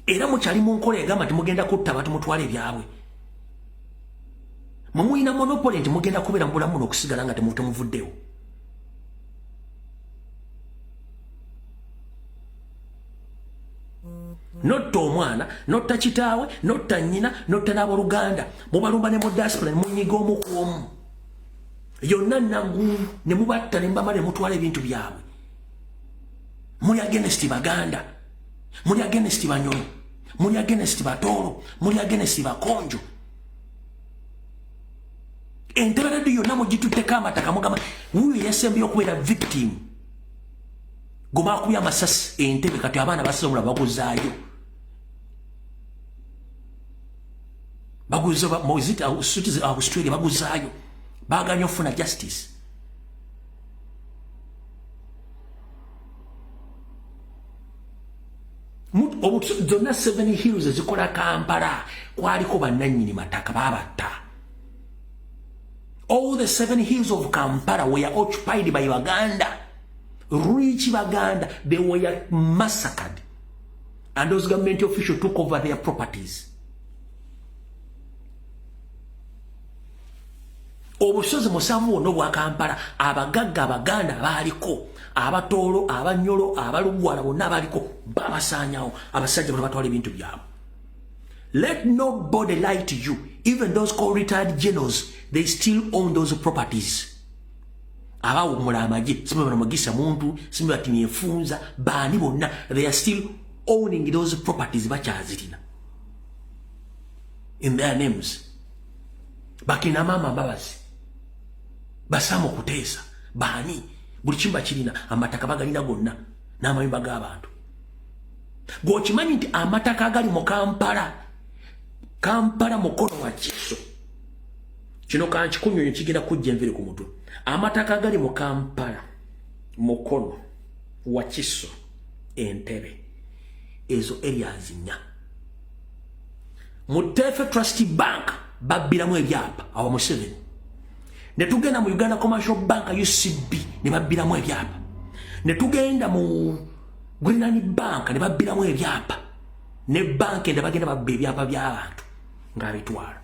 Era mukyali mu nkola egamba nti mugenda kutta abantu mutwala ebyabwe. Mwe mulina monopoly nti mugenda kubeera mu bulamu n'okusigala nga temuvuddewo. Notta omwana, notta kitaawe, notta nnyina, notta n'aboluganda. Mubalumba ne mu diaspora ne munyiga omu ku omu yonna naggulu ne mubatta ne mubamala ne mutwala ebintu byabwe. Muli against Baganda, muli against Banyoro, muli against Batooro, muli against Bakonjo. Entebe Radio yonna mugitutteko amataka. Mugamba wuyo yasembye okubeera victim gwe bakubye amasasi Entebe. Kati abaana basobola baguzaayo, baguza Australia, baguzaayo, baganya okufuna justice. Zonna Seven Hills ezikola Kampala kwaliko bannannyini mataka, babatta. All the seven hills of Kampala were occupied by Baganda, rich Baganda. They were massacred and those government officials took over their properties. Obusozi musanvu wonna obwa Kampala, abagagga Abaganda baaliko, Abatoolo, Abanyolo, Abalugwala, bonna baliko, babasaanyawo. Abasajja bano batwala ebintu byabwe. Let nobody lie to you. Even those called retired generals, they still own those properties. Abawummula amagye, simanyi Mugisa Muntu, simanyi Tinyefunza, baani bonna, they are still owning those properties. Bakyazirina in their names. Bakina maama Mbabazi, basaamu okuteesa baani, buli kimu bakirina, amataka bagalina gonna n'amayumba g'abantu. Gweokimanyi nti amataka agali mu Kampala, Kampala Mukono wa Kiso, kino kankikunyonyo kigenda kujja enviri ku mutwe. Amataka agali mu Kampala, Mukono, Wakiso, Entebbe, ezo areas nnya. Mu Teefe Trust Bank babbiramu ebyapa awo Museveni. Ne tugenda mu Uganda Commercial Bank UCB ne babbiramu ebyapa. Ne tugenda mu Greenland Bank ne babbiramu ebyapa. Ne bank enda bagenda babba ebyapa by'abantu ng'abitwala.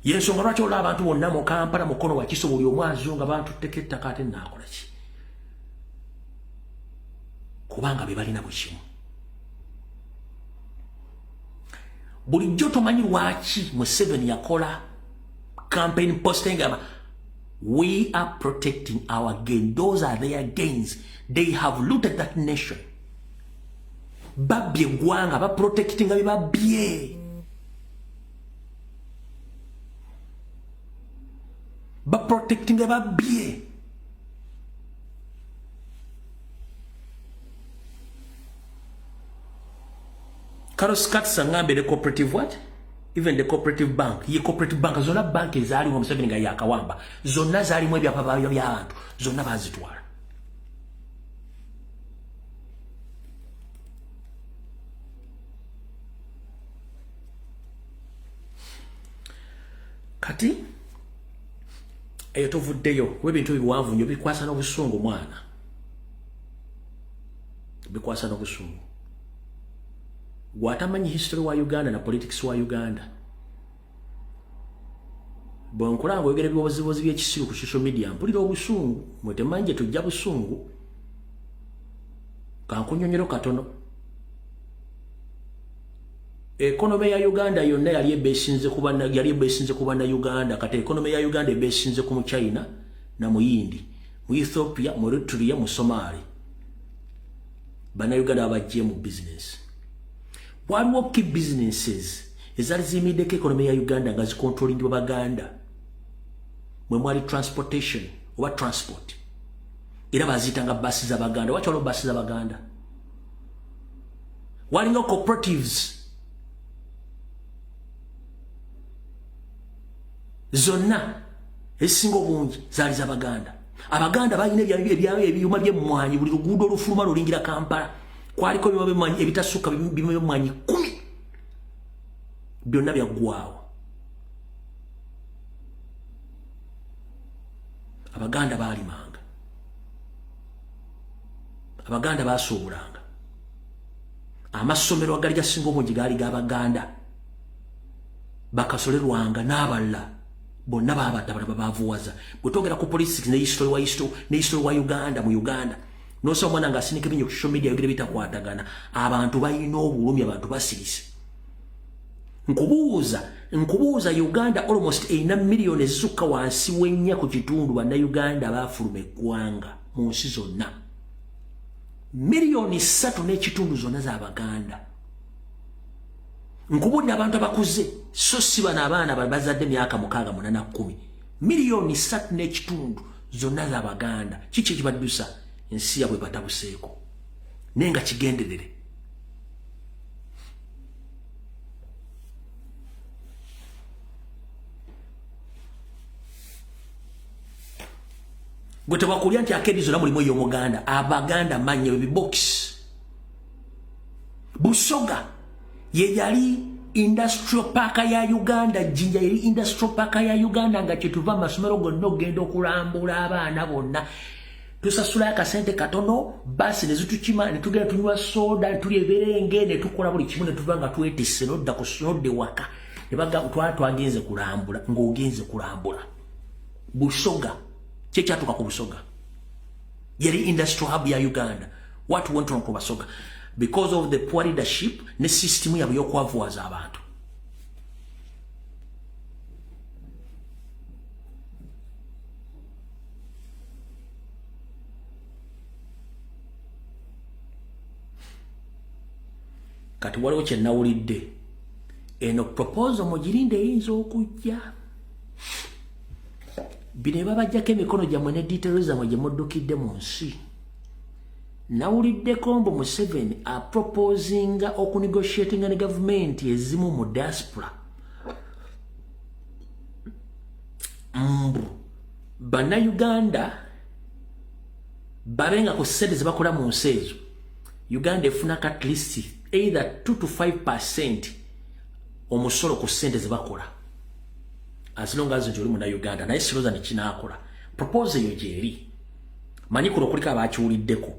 Yensonga lwaki olaba abantu bonna mu Kampala, Mukono, Wakiso, buli omu azunga bantutteko ettaka, ate naakola ki? Kubanga be balina buli kimu. Bulijjo tomanyi lwaki Museveni yakola campaign posting ngamba we are protecting our gain. Those are their gains. They have looted that nation. Babbye eggwanga, baprotectinga bye babbye. Baprotectinga babbye. Carlos Katz angambe the cooperative what? Even the cooperative bank. Ye cooperative bank zonna bank ezaaliwo Museveni nga yakawamba. Zonna zaalimu ebyapa by'abantu. Zonna baazitwala. Kati eyo tuvuddeyo kuba ebintu biwanvu nnyo, bikwasa n'obusungu mwana. Bikwasa n'obusungu. Gw'atamanyi history wa Uganda na politics wa Uganda. Bwe nkola nga oyogera ebiwoziwozi by'ekisiru ku social media mpulira obusungu, mwe temanyi gye tujja busungu. Kankunyonyero katono. Economy ya Uganda yonna yali ebesinze ku banna, yali ebesinze ku banna Uganda. Kati economy ya Uganda ebesinze ku mu China na mu Yindi, mu Ethiopia, mu Eritrea, mu Somali. Banna Uganda abajje mu business. Waliwo key businesses ezaali ziyimiddeko economy ya Uganda nga zicontrollingibwa Baganda. Mwe mwali transportation oba transport. Era baziyitanga basi z'Abaganda. Lwaki waliwo basi z'Abaganda? Walinga cooperatives zonna ezisinga obungi zaali z'Abaganda. Abaganda balina ebyuma by'emmwanyi, buli luguudo olufuluma lulingira Kampala kwaliko ebyuma by'emmwanyi ebitasukka byuma by'emmwanyi 10, byonna byaggwawo. Abaganda baalimanga, Abaganda baasuubulanga, amasomero agali gasinga obungi gaali g'Abaganda, bakasolerwanga n'abalala bonna babatta, balaba baavuwaza. Bwe twogera ku politics ne history wa history ne history wa Uganda mu Uganda, nosaba omwana ng'asinika ebinyo ku social media ayogera bitakwatagana, abantu balina obulumi, abantu basirise. Nkubuuza, Uganda almost erina miliyoni ezisukka wansi w'ennya ku kitundu bannayuganda baafuluma eggwanga mu nsi zonna. 3.5 miliyoni zonna z'Abaganda. Nkubuulira abantu abakuze, so si bano abaana bazadde myaka 6, 8, 10. 3.5 miliyoni zonna z'Abaganda. Kiki ekibaddusa? Ensi yabwe batabuseeko, naye nga kigenderere. Gwe tebakulya nti arcade zonna mulimu ey'Omuganda. Abaganda manya ebibokisi. Busoga ye yali industrial park ya Uganda, Jinja yali industrial park ya Uganda, nga kyetuva amasomero gonna okugenda okulambula abaana bonna. Tusasula akasente katono, basi ne zitukima ne tugenda tunywa soda ne tulya eberenge ne tukola buli kimu ne tuva nga twetisse, nodda ku nodda ewaka ne baga twagenze kulambula, ng'ogenze kulambula. Busoga kyekyatuuka ku Busoga, yali industrial hub ya Uganda. What went wrong ku Basoga? Because of the poor leadership ne system yabwe y'okwavuwaza abantu. Kati waliwo kye nawulidde Eno proposal mugirinde, eyinza okujja. Bino babajjako emikono gyammwe ne details zammwe gye muddukidde mu nsi. Nawuliddeko mbu Museveni aproposinga okunegotiatinga ne gavumenti ezimu mu diaspora, mbu Bannayuganda babenga ku ssente zebakola mu nsi ezo, Uganda efunako at least either 2 to 5% omusolo ku ssente zebakola, as long as nti oli Munnayuganda. Naye siroza nekinaakola. Proposal eyo gyeri, manyi kuno kuliko abakiwuliddeko.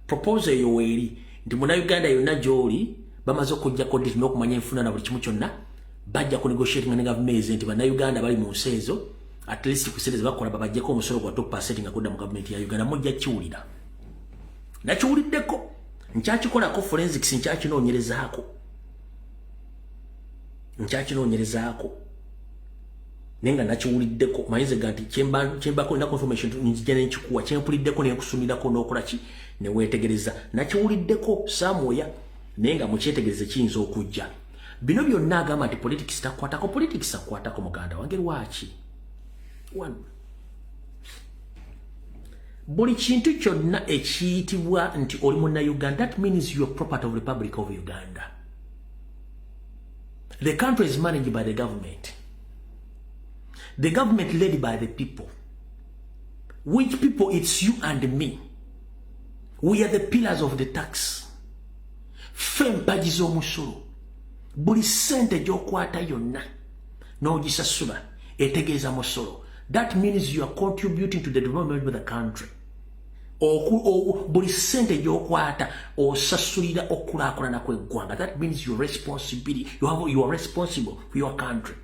Proposal eyo weeri nti Munnayuganda yonna gy'oli, bamaze okujjako diti n'okumanya enfuna na buli kimu kyonna, bajja ku negotiating ne gavumenti nti Bannayuganda bali mu nsi ezo, at least ku ssente zebakola babajjeko omusolo gwa 2% nga gudda mu gavumenti ya Uganda. Mujja kiwulira. Nakiwuliddeko, nkyakikolako forensics, nkyakinoonyerezaako, nkyakinoonyerezaako, naye nga nakiwuliddeko. Mayinza nti kyembako nina confirmation, nzija nenkikuwa. Kyempuliddeko nenkusumirako n'okola ki, neweetegereza. Nakiwuliddeko somewhere, naye nga mukyetegereze, kiyinza okujja. Bino byonna agamba nti politics takwatako. Politics akwatako, muganda wange. Lwaki? One, buli kintu kyonna ekiyitibwa nti oli Munnayuganda, that means you are property of Republic of Uganda. The country is managed by the government, the government led by the people. Which people? It's you and me. We are the pillars of the tax. Ffe mpagi z'omusolo. Buli ssente gy'okwata yonna n'ogisasula etegeeza musolo. That means you are contributing to the development of the country. Buli ssente gy'okwata osasulira okukulaakulana kw'eggwanga. That means your responsibility, you are responsible for your country.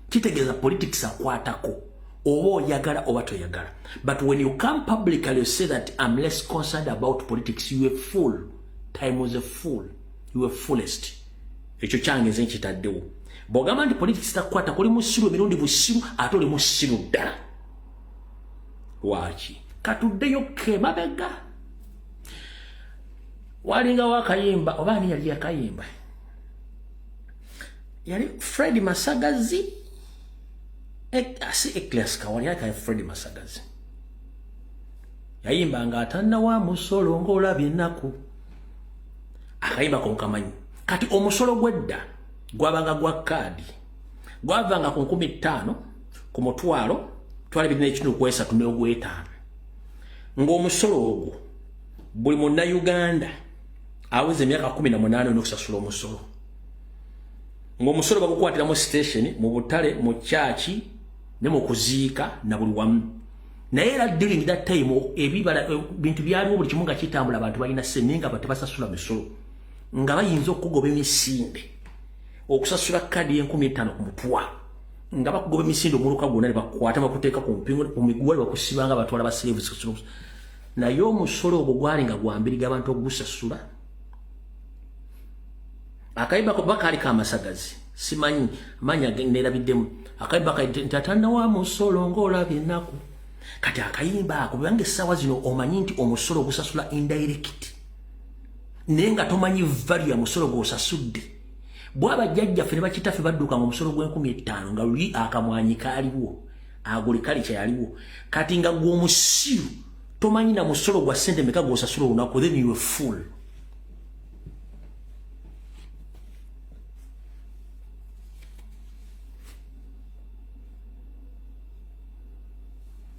Kitegeeza politics akwatako, oba oyagala oba toyagala. But when you come publicly, you say that I'm less concerned about politics, you a fool. Time was a fool, you a foolest. Ekyo kyange nze nkitaddewo. Bw'ogamba nti politics takwata, kuli musiru emirundi busiru, ate oli musiru ddala. Lwaki? Katuddeyo kemabega, walingawo akayimba, oba ani yali akayimba? Yali Fred Masagazi, si Eclas Kawali, yali Fred Masagazi. Yayimba nga atannawa musolo ng'olabye ennaku. Akayimba konkamanyi. Kati omusolo gw'edda gwabanga gwa kaadi, gwavanga ku 5,000, ku mutwalo, 2.5 ku 3 n'ogwetaano, ng'omusolo ogwo buli Munnayuganda aweza emyaka 18 olina okusasula omusolo, ng'omusolo bagukwatira mu station, mu butale, mu kyaki, ne mu kuziika na buli wamu. Naye era during that time ebibala, bintu byaliwo, buli kimu nga kitambula, abantu balina ssente, naye nga tebasasula misolo, nga bayinza okugoba emisinde okusasula kadi y'5,000 ku mutwalo, nga bakugoba emisinde omuluka gwonna ne bakukwata, bakuteeka ku mpingu, ku miguwa, ne bakusiba nga batwala ba slaves. Naye omusolo ogwo gwali nga gwambiriga abantu okugusasula. Akayimba ko bakaali kamasagazi, simanyi manya, nerabiddemu akayimba nti atannawa musolo ng'olabye ennaku. Kati akayimba ako, bwange essaawa zino omanyi nti omusolo ogusasula indirect, naye nga tomanyi value ya musolo gw'osasudde. Bwaba jjajjaffe ne bakitaffe baddukanga omusolo gw'5,000, nga luli akamwanyi kaaliwo, agriculture yaliwo. Kati nga gwe omusiru tomanyi na musolo gwa ssente meka gw'osasula olunaku, then you a fool.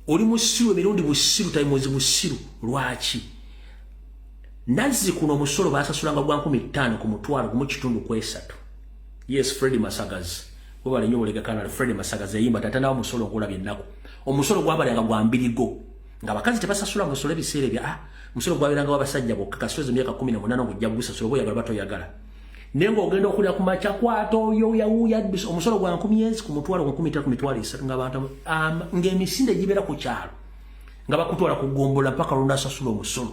Oli musiru emirundi busiru times busiru. Lwaki? Nazzi kuno omusolo basasulanga gwa 5,000 ku mutwalo 1.3. Yes, Fred Masagazi, webale nnyo olega kanal. Fred Masagazi yayimba tatanawo musolo ng'olabye ennaku. Omusolo gwabalanga gwa mbirigo, nga abakazi tebasasula musolo ebiseera ebyo. Ah, musolo gwabeeranga w'abasajja bokka. Kasweza emyaka 18 ng'ojja gusasula, oba oyagala batoyagala. Naye ng'ogenda okulya ku makya, kwata oyo yawuya omusolo gwa 10,000 ku mutwalo, gwa 5,000 ku 300,000, ng'abantu ng'emisinde gibeera ku kyalo nga bakutwala ku gombola mpaka lw'onaasasula omusolo.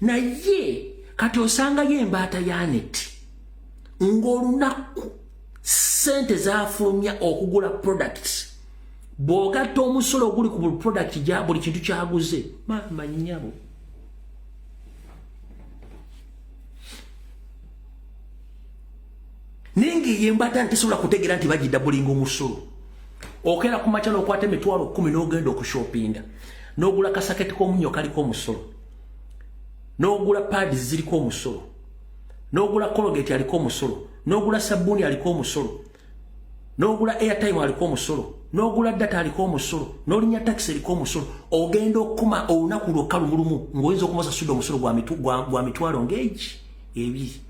Naye kati osangayo embaata ya neti ng'olunaku ssente zafulumya okugula products, bw'ogatta omusolo oguli ku buli product, gya buli kintu kyaguze, maama nnyabo, Naye ng'eyo embata ntesobola kutegeera nti bagidabulinga omusolo. Okeera ku makya n'okwata 100,000 n'ogenda okushopinga, n'ogula kasaketi k'omunnyo kaliko omusolo, n'ogula paadi ziriko omusolo, n'ogula Colgate aliko omusolo, n'ogula sabbuuni aliko omusolo, n'ogula airtime aliko omusolo, n'ogula data aliko omusolo, n'olinya taxi eriko omusolo. Ogenda okukuma olunaku lwokka lumulumu ng'oyinza okuba osasudde omusolo gwa mitwalo ng'egi ebiri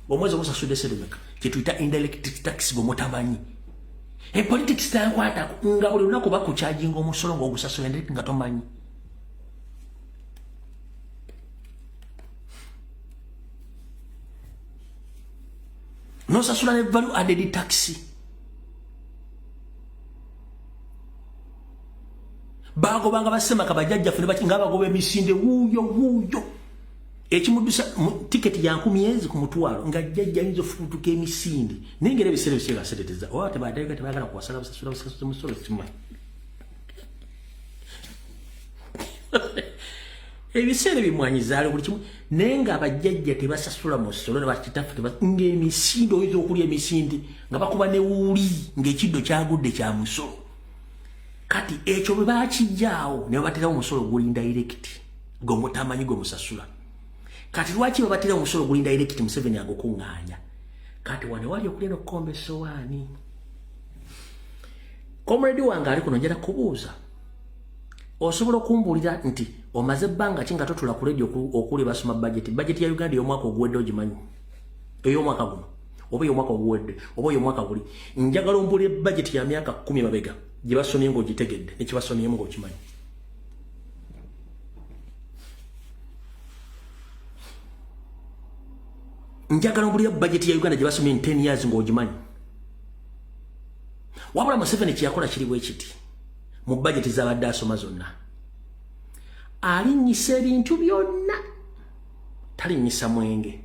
omwezi, oba osasudde serumeka, kyetuyita indirect tax gwe mutamanyi. Epolitics tankwatako, nga buli lunaku bakukyajinga omusolo ng'ogusasula nga tomanyi. Nosasula ne value added tax. Bagobanga basemaka bajjajjaffe nga bagoba emisinde, wuuyo wuuyo ekimuddusa tiketi ya 10,000 ku mutwalo, nga jjajja ayinza ofubutuka emisinde. Naye ngeri ebiseera ebiseera asereteza oba tebaddayo, tebaagala kuwasala busasula busasuza musolo, simanyi. Ebiseera ebimwanyi zaali buli kimu, naye nga abajjajja tebasasula musolo nebakitaffe, ng'emisinde oyinza okulya emisinde nga bakuba ne wuuli ng'ekiddo kyagudde kya musolo. Kati ekyo bwe bakijjaawo ne babaterawo omusolo guli indirect gwe mutamanyi gwe musasula. Kati lwaki babaterawo omusolo guli indirect? Museveni agukuŋŋaanya. Kati wano wali okulya n'okukomba essowaani. Comrade wange ali kuno, njala kubuuza, osobola okumbuulira nti omaze ebbanga ki nga totula ku radio okuli basoma budget, budget ya Uganda ey'omwaka oguwedde? Ogimanyi ey'omwaka guno oba ey'omwaka oguwedde oba ey'omwaka guli? Njagala ombuulire budget ya myaka 10 mabega gye basomye ng'ogitegedde, nekibasomyemu ng'okimanyi. Njagala ombuulire budget ya Uganda gye basomye in 10 years ng'ogimanyi. Wabula Museveni kyeyakola kiri bwe kiti: mu budget zabadde asoma zonna alinnyisa ebintu byonna, talinnyisa mwenge.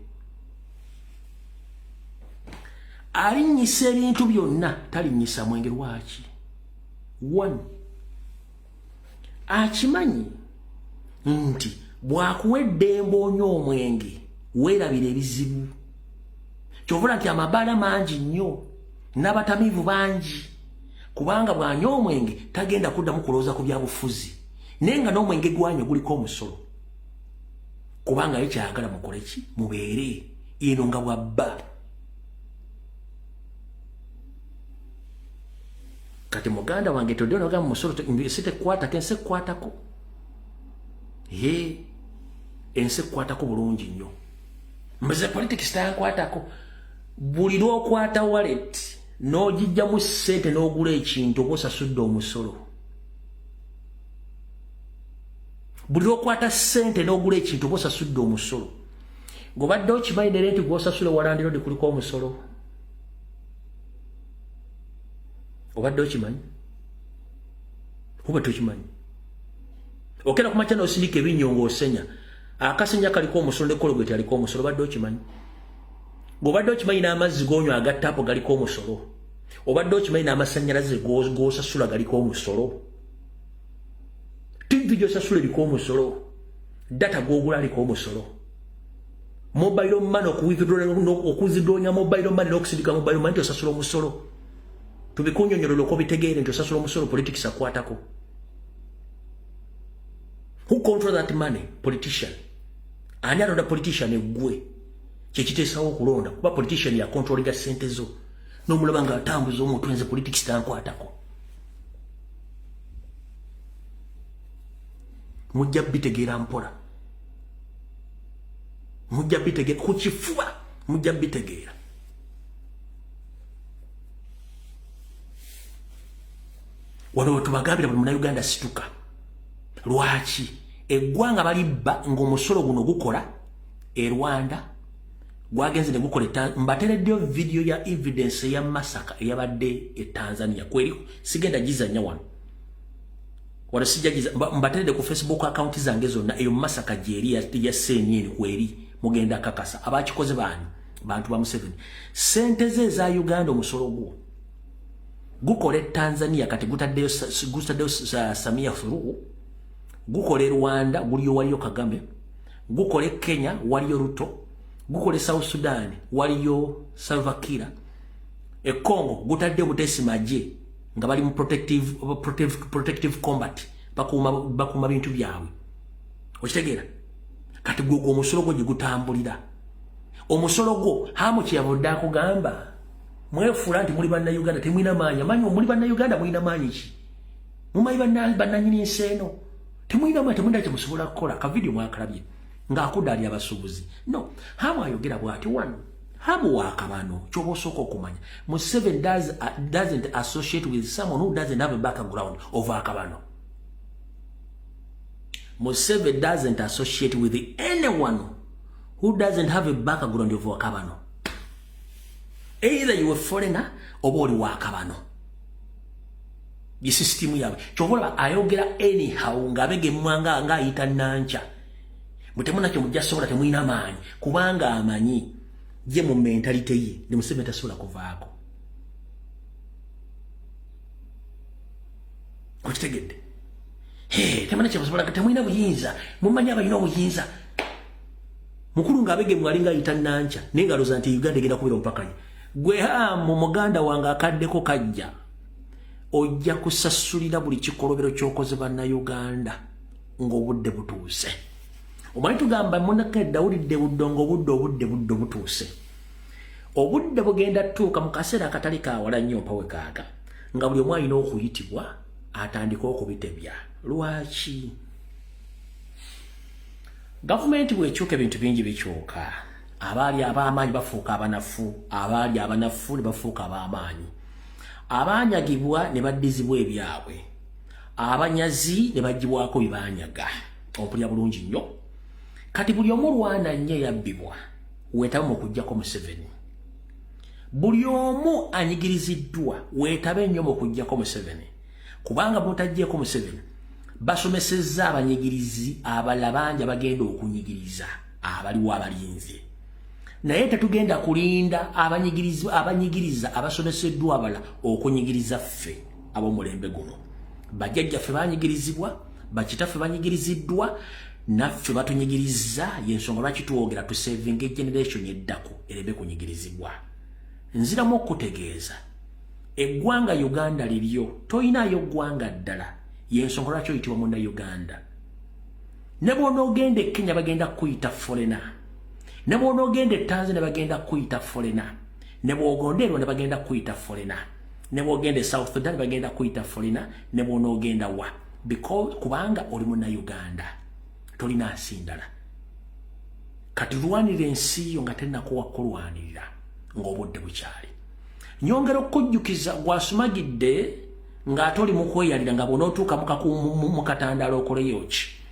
Alinnyisa ebintu byonna, talinnyisa mwenge. Lwaki? One, akimanyi nti bw'akuwa eddembe onywa omwenge, weerabira ebizibu. Kyovula nti amabaala mangi nnyo n'abatamiivu bangi, kubanga bw'anywa omwenge tagenda kuddamu kulowooza ku byabufuzi. Naye nga n'omwenge gwanywa guliko omusolo, kubanga ye kyayagala mukole ki? Mubeere eno nga bwabba. Kati muganda wange, todde nogamba musolo ensi tekwatako. Ensi ekwatako, ye ensi ekwatako bulungi nnyo. Mbuze politics tankwatako. Buli lwokwata wallet n'ogijjamu ssente n'ogula ekintu, oba osasudde omusolo. Buli lwokwata ssente n'ogula ekintu, oba osasudde omusolo. Ng'obadde okimanyi ne rent gw'osasula ewa landlord kuliko omusolo? Obadde okimanyi oba tokimanyi? Okera kumakya n'osindika ebinnyo ng'osenya, akasenya kaliko omusolo, ne Colgate aliko omusolo. Obadde okimanyi? Ng'obadde okimanyi n'amazzi g'onywa aga taapu galiko omusolo? Obadde okimanyi n'amasannyalaze g'osasula galiko omusolo? TV gy'osasula eriko omusolo, data gw'ogula aliko omusolo, mobile money, okuwithdrawinga mobile money n'okusindika mobile money, osasula omusolo. Tubikunyonyolera okobitegeere nti osasula omusolo. Politics akwatako. Who control that money? Politician. Ani alonda politician? Eggwe. Kyekiteesawo okulonda, kuba politician ya controllinga sente zo. N'omulaba nga atambuza omutwe, nze politics tankwatako. Mujja bitegeera mpola, mujja bitegeera ku kifuba, mujja bitegeera. Wano wetubagambira buli Munauganda, situka. Lwaki eggwanga balibba ng'omusolo guno gukola e Rwanda, gwagenze ne gukola? Mbatereddeyo vidiyo ya evidence eya massacre eyabadde e Tanzania kweri. Sigenda gizanya wano, wano sijja. Mbateredde ku Facebook account zange zonna eyo massacre gyeri ya CNN kweri. Mugenda kakasa abakikoze baani? Bantu ba Museveni. Sente ze eza Uganda, omusolo gwo gukola e Tanzania. Kati gutaddeyo, gutaddeyo Samia Suluhu. Gukola e Rwanda, guliyo, waliyo Kagame. Gukola e Kenya, waliyo Ruto. Gukola e South Sudan, waliyo Salva Kiir. E Congo gutadde butesi magye nga bali mu protective combat, bakuuma bintu byabwe. Okitegeera? Kati gwe omusolo gwo gye gutambulira, omusolo gwo Hamu kyeyavudde akugamba, mwefuula nti muli Bannayuganda, temulina maanyi. Amaanyi, muli Bannayuganda, mulina maanyi ki? Mumanyi bannanyini nsi eno? Temulina maanyi, temulina kyemusobola kukola. Ka video mwakalabye ng'akudda ali abasuubuzi. No Hamu ayogera bw'ati wano. Hamu wakabano, kyoba osooka okumanya, Museveni doesn't associate with someone who doesn't have a background of akabano. Museveni doesn't associate with anyone who doesn't have a background of akabano. Either you a foreigner oba oli wakabano. Ye system yaabwe. Kyova olaba ayogera anyhow ng'abegemwa ng'ayita nankya mutemunakyo mujja sobola, temulina maanyi, kubanga amanyi ye mu mentality ye ne Museveni tasobola kuvaako. Okitegedde? Temulina kyemusobola, temulina buyinza. Mumanyi abalina obuyinza? Mukulu ng'abegemwa alinga ayita nankya, naye ng'alowooza nti Uganda egenda kubeera omupakanyi. Gwe Hamu, muganda wange, akaddeko kajja, ojja kusasulira buli kikolobero ky'okoze Bannayuganda ng'obudde butuuse. Omanyi tugamba munakedda wulidde buddo ng'obudde obudde budde butuuse. Obudde bugenda tuuka mu kaseera akatali kawala nnyo, mpawe kaaga nga buli omu alina okuyitibwa atandike okubitebya. Lwaki gavumenti bwekyuka ebintu bingi bikyuka? Abaali ab'amaanyi bafuuka abanafu, abaali abanafu ne bafuuka ab'amaanyi, abanyagibwa ne baddizibwa ebyabwe, abanyazi ne bagibwako bye banyaga. Ompulira bulungi nnyo? Kati buli omu lwana nnyo eyabbibwa, weetabe mu kuggyako Museveni. Buli omu anyigiriziddwa, weetabe nnyo mu kuggyako Museveni, kubanga bw'otaggyeko Museveni, basomesezza abanyigirizi abalala bangi abagenda okunyigiriza abaliwo abalinze. Naye tetugenda kulinda abanyigiriza abasomeseddwa abalala okunyigiriza ffe ab'omulembe guno. Bajjajjaffe banyigirizibwa, bakitaffe banyigiriziddwa, naffe batunyigiriza. Yensonga lwaki twogera tusavinga generation eddako ereme kunyigirizibwa. Nziramu okutegeeza, eggwanga Uganda liryo, toyinaayo ggwanga ddala. Yensonga lwaki oyitibwa Munnayuganda. Ne bw'onoogenda e Kenya bagenda kukuyita foreigner, ne bw'onoogenda e Tanzania bagenda kukuyita foreigner, ne bw'ogonda e Rwanda bagenda kukuyita foreigner, ne bw'ogenda e South Sudan bagenda kukuyita foreigner, ne bw'onoogenda wa, because kubanga oli Munnayuganda, tolina nsi ndala. Kati lwanira ensi yo nga tennakuwa kulwanirira ng'obudde bukyali. Nyongera okukujjukiza, gwasumagidde ng'ate oli mu kweyalira nga bw'onootuuka mu katandaalo okoleyo ki?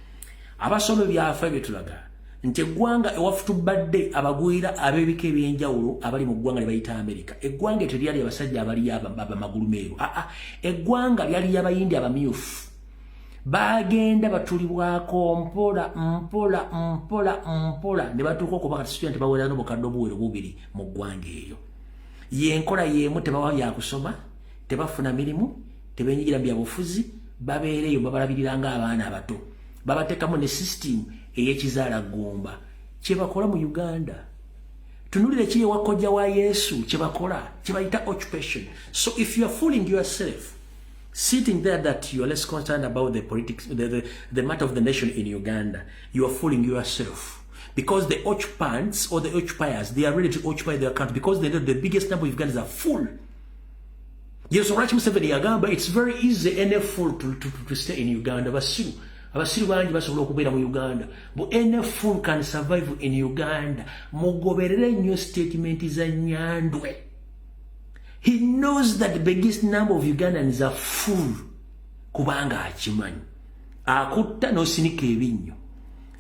Abasoma ebyafa byetulaga nti eggwanga ewaffe tubadde abagwira ab'ebika ebyenjawulo abali mu ggwanga lye bayita Amerika. Eggwanga eryo teryali abasajja abali abamagulu meeru, aa, eggwanga lyali abayindi abamyufu. Bagenda batulibwako mpola mpola mpola mpola ne batuuka okuba kati situya nti bawera n'obukadde obuwero bubiri mu ggwanga eryo. Yenkola y'emu, tebawa byakusoma, tebafuna mirimu, tebenyigira mu byabufuzi, babeereyo babalabirira ng'abaana abato, babateekamu ne system ey'ekizaala ggumba. Kyebakola mu Uganda, tunulira ekiri ewa kojja wa Yesu, kyebakola kyebayita occupation. So if you are fooling yourself sitting there that you are less concerned about the politics, the matter of the nation in Uganda, you are fooling yourself, because the occupants or the occupiers, they are ready to occupy their country because they know the biggest number of Ugandans are full. Yes, lwaki Museveni yagamba it's very easy any fool to stay in Uganda. Basiru, abasiru bangi basobola okubeera mu Uganda. Bu any fool can survive in Uganda. Mugoberere nnyo statement za Nyandwe. He knows that the biggest number of Ugandans are full, kubanga akimanyi akutta n'osinika ebinnyo,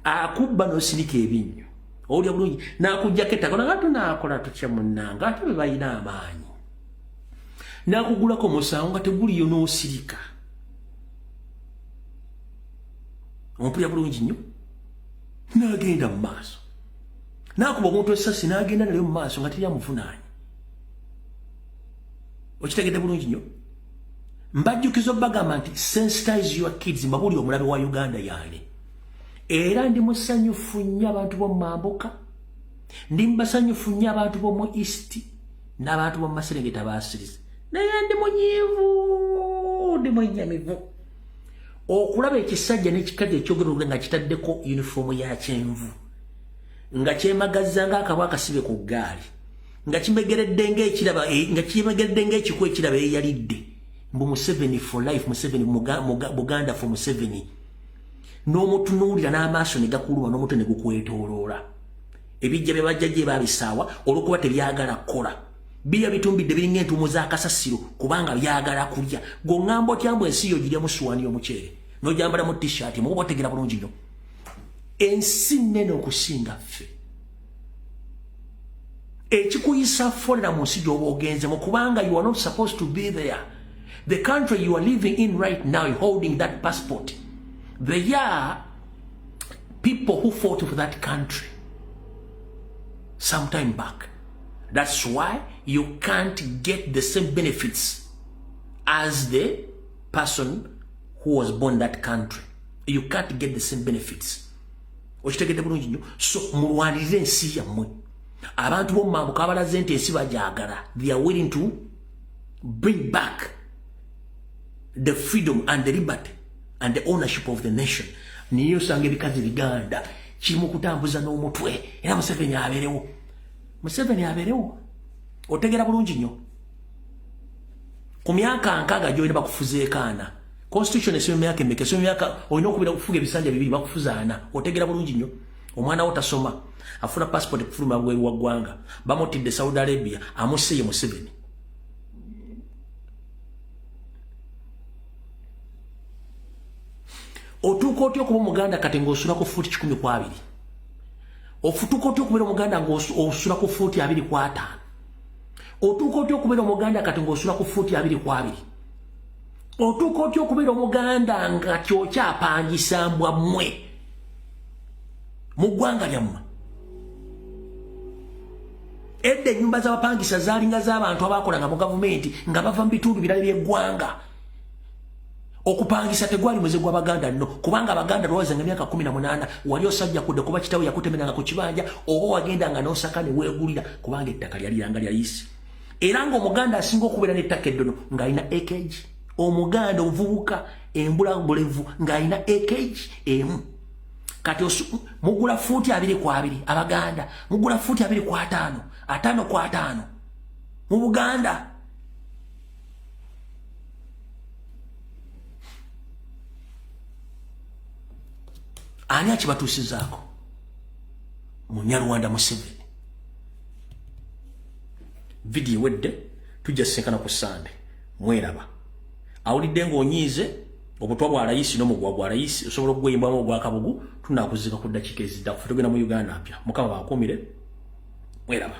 akubba n'osinika ebinnyo, owulira bulungi, n'akuggyako ettaka nga tunaakola tutya munnanga, ate be balina amaanyi, n'akugulako omusango nga teguliyo n'osirika. Ompulira bulungi nnyo? N'agenda mu maaso n'akuba omuntu essasi n'agenda nayo mu maaso nga teri amuvunaanye. Okitegedde bulungi nnyo? Mbajjukiza obbagamba nti sensitize your kids, mbabuli omulabe wa Uganda yaani. Era ndi musanyufu nnyo abantu b'omu mambuka, ndi mbasanyufu nnyo abantu b'omu East. N'abantu b'omu maserengeta baasirize. Naye ndi munyiivu, ndi mwennyamivu okulaba ekisajja n'ekikazi ekyogera nga kitaddeko yunifoomu ya kyenvu, nga kyemagazza ng'akabwa akasibe ku ggaali, nga kimegeredde ng'ekiraba, nga kimegeredde ng'ekiku ekiraba eyalidde, mbu Museveni for life, Museveni, Buganda for Museveni. N'omutunuulira n'amaaso ne gakuluma n'omutwe ne gukwetooloola. Ebijja bye bajjajja babisaawa olw'okuba tebyagala kukola, birya bitumbidde, biringa entuumu z'akasasiro kubanga byagala kulya. Gwoŋŋamba otya mbu ensi yo giryamu suwaani y'omuceere n'ogyambalamu t-shirt? Mukuba otegeera bulungi nnyo, ensi nnene okusinga ffe. Ekikuyisa foreigner mu nsi gy'oba ogenzemu, kubanga you are not supposed to be there. The country you are living in right now, holding that passport, they are people who fought for that country some time back. That's why you can't get the same benefits as the person who was born that country. You can't get the same benefits. Okitegedde bulungi nnyo? So mulwanirire ensi yammwe. Abantu b'omumambuka abalaze nti ensi bagyagala, they are willing to bring back the freedom and the liberty and the ownership of the nation. Niye osanga ebikazi biganda kirimu kutambuza n'omutwe, era Museveni abeerewo, Museveni abeerewo. Otegera bulungi nnyo, ku myaka 60 gyolina bakufuzeeko 40. Constitution esoma emyaka emeka? Esoma emyaka, olina okubira okufuga ebisanja 2, bakufuza 40. Otegera bulungi nnyo, omwana wo tasoma, afuna passport kufuluma bweru wa ggwanga, bamutidde Saudi Arabia, amusse ye Museveni. Otuuka otya okuba omuganda kati ng'osula ku fuuti 120? Ofutuuka otya okubeera omuganda ng'osula ku fuuti 25? Otuuka otya okubeera omuganda kati ng'osula ku fuuti 22? Otuuka otya okubeera omuganda nga kyokyapangisa mbwa mmwe mu ggwanga lyammwe? Edda ennyumba z'abapangisa zaalinga z'abantu abaakolanga mu gavumenti nga bava mu bitundu birala by'eggwanga. Okupangisa tegwali muze gw'Abaganda nno, kubanga Abaganda lwawezanga emyaka 18 wali osajja kudde kuba kitawe yakutemeranga ku kibanja, oba wagendanga n'osaka ne weegulira, kubanga ettaka lyaliranga lya lease. Era ng'Omuganda asinga okubeera n'ettaka eddono ng'alina acre, Omuganda omuvubuka embulabulevu ng'alina acre 1. Kati mugula fuuti 20 ku 20, Abaganda mugula fuuti 20 ku 50, 50 ku 50 mu Buganda. Ani akibatuusizaako? Munyarwanda Museveni. Vidiyo ewedde, tujja sinkana ku Sande. Mweraba. Awulidde ng'onyiize, obutwa bwa layisi n'omugwa gwa layisi osobola okugweyimbamu ogwakabugu. Tunakuzika ku ddakiika eziddako. Fe tugenda mu Uganda mpya. Mukama bakuumire. Mweraba.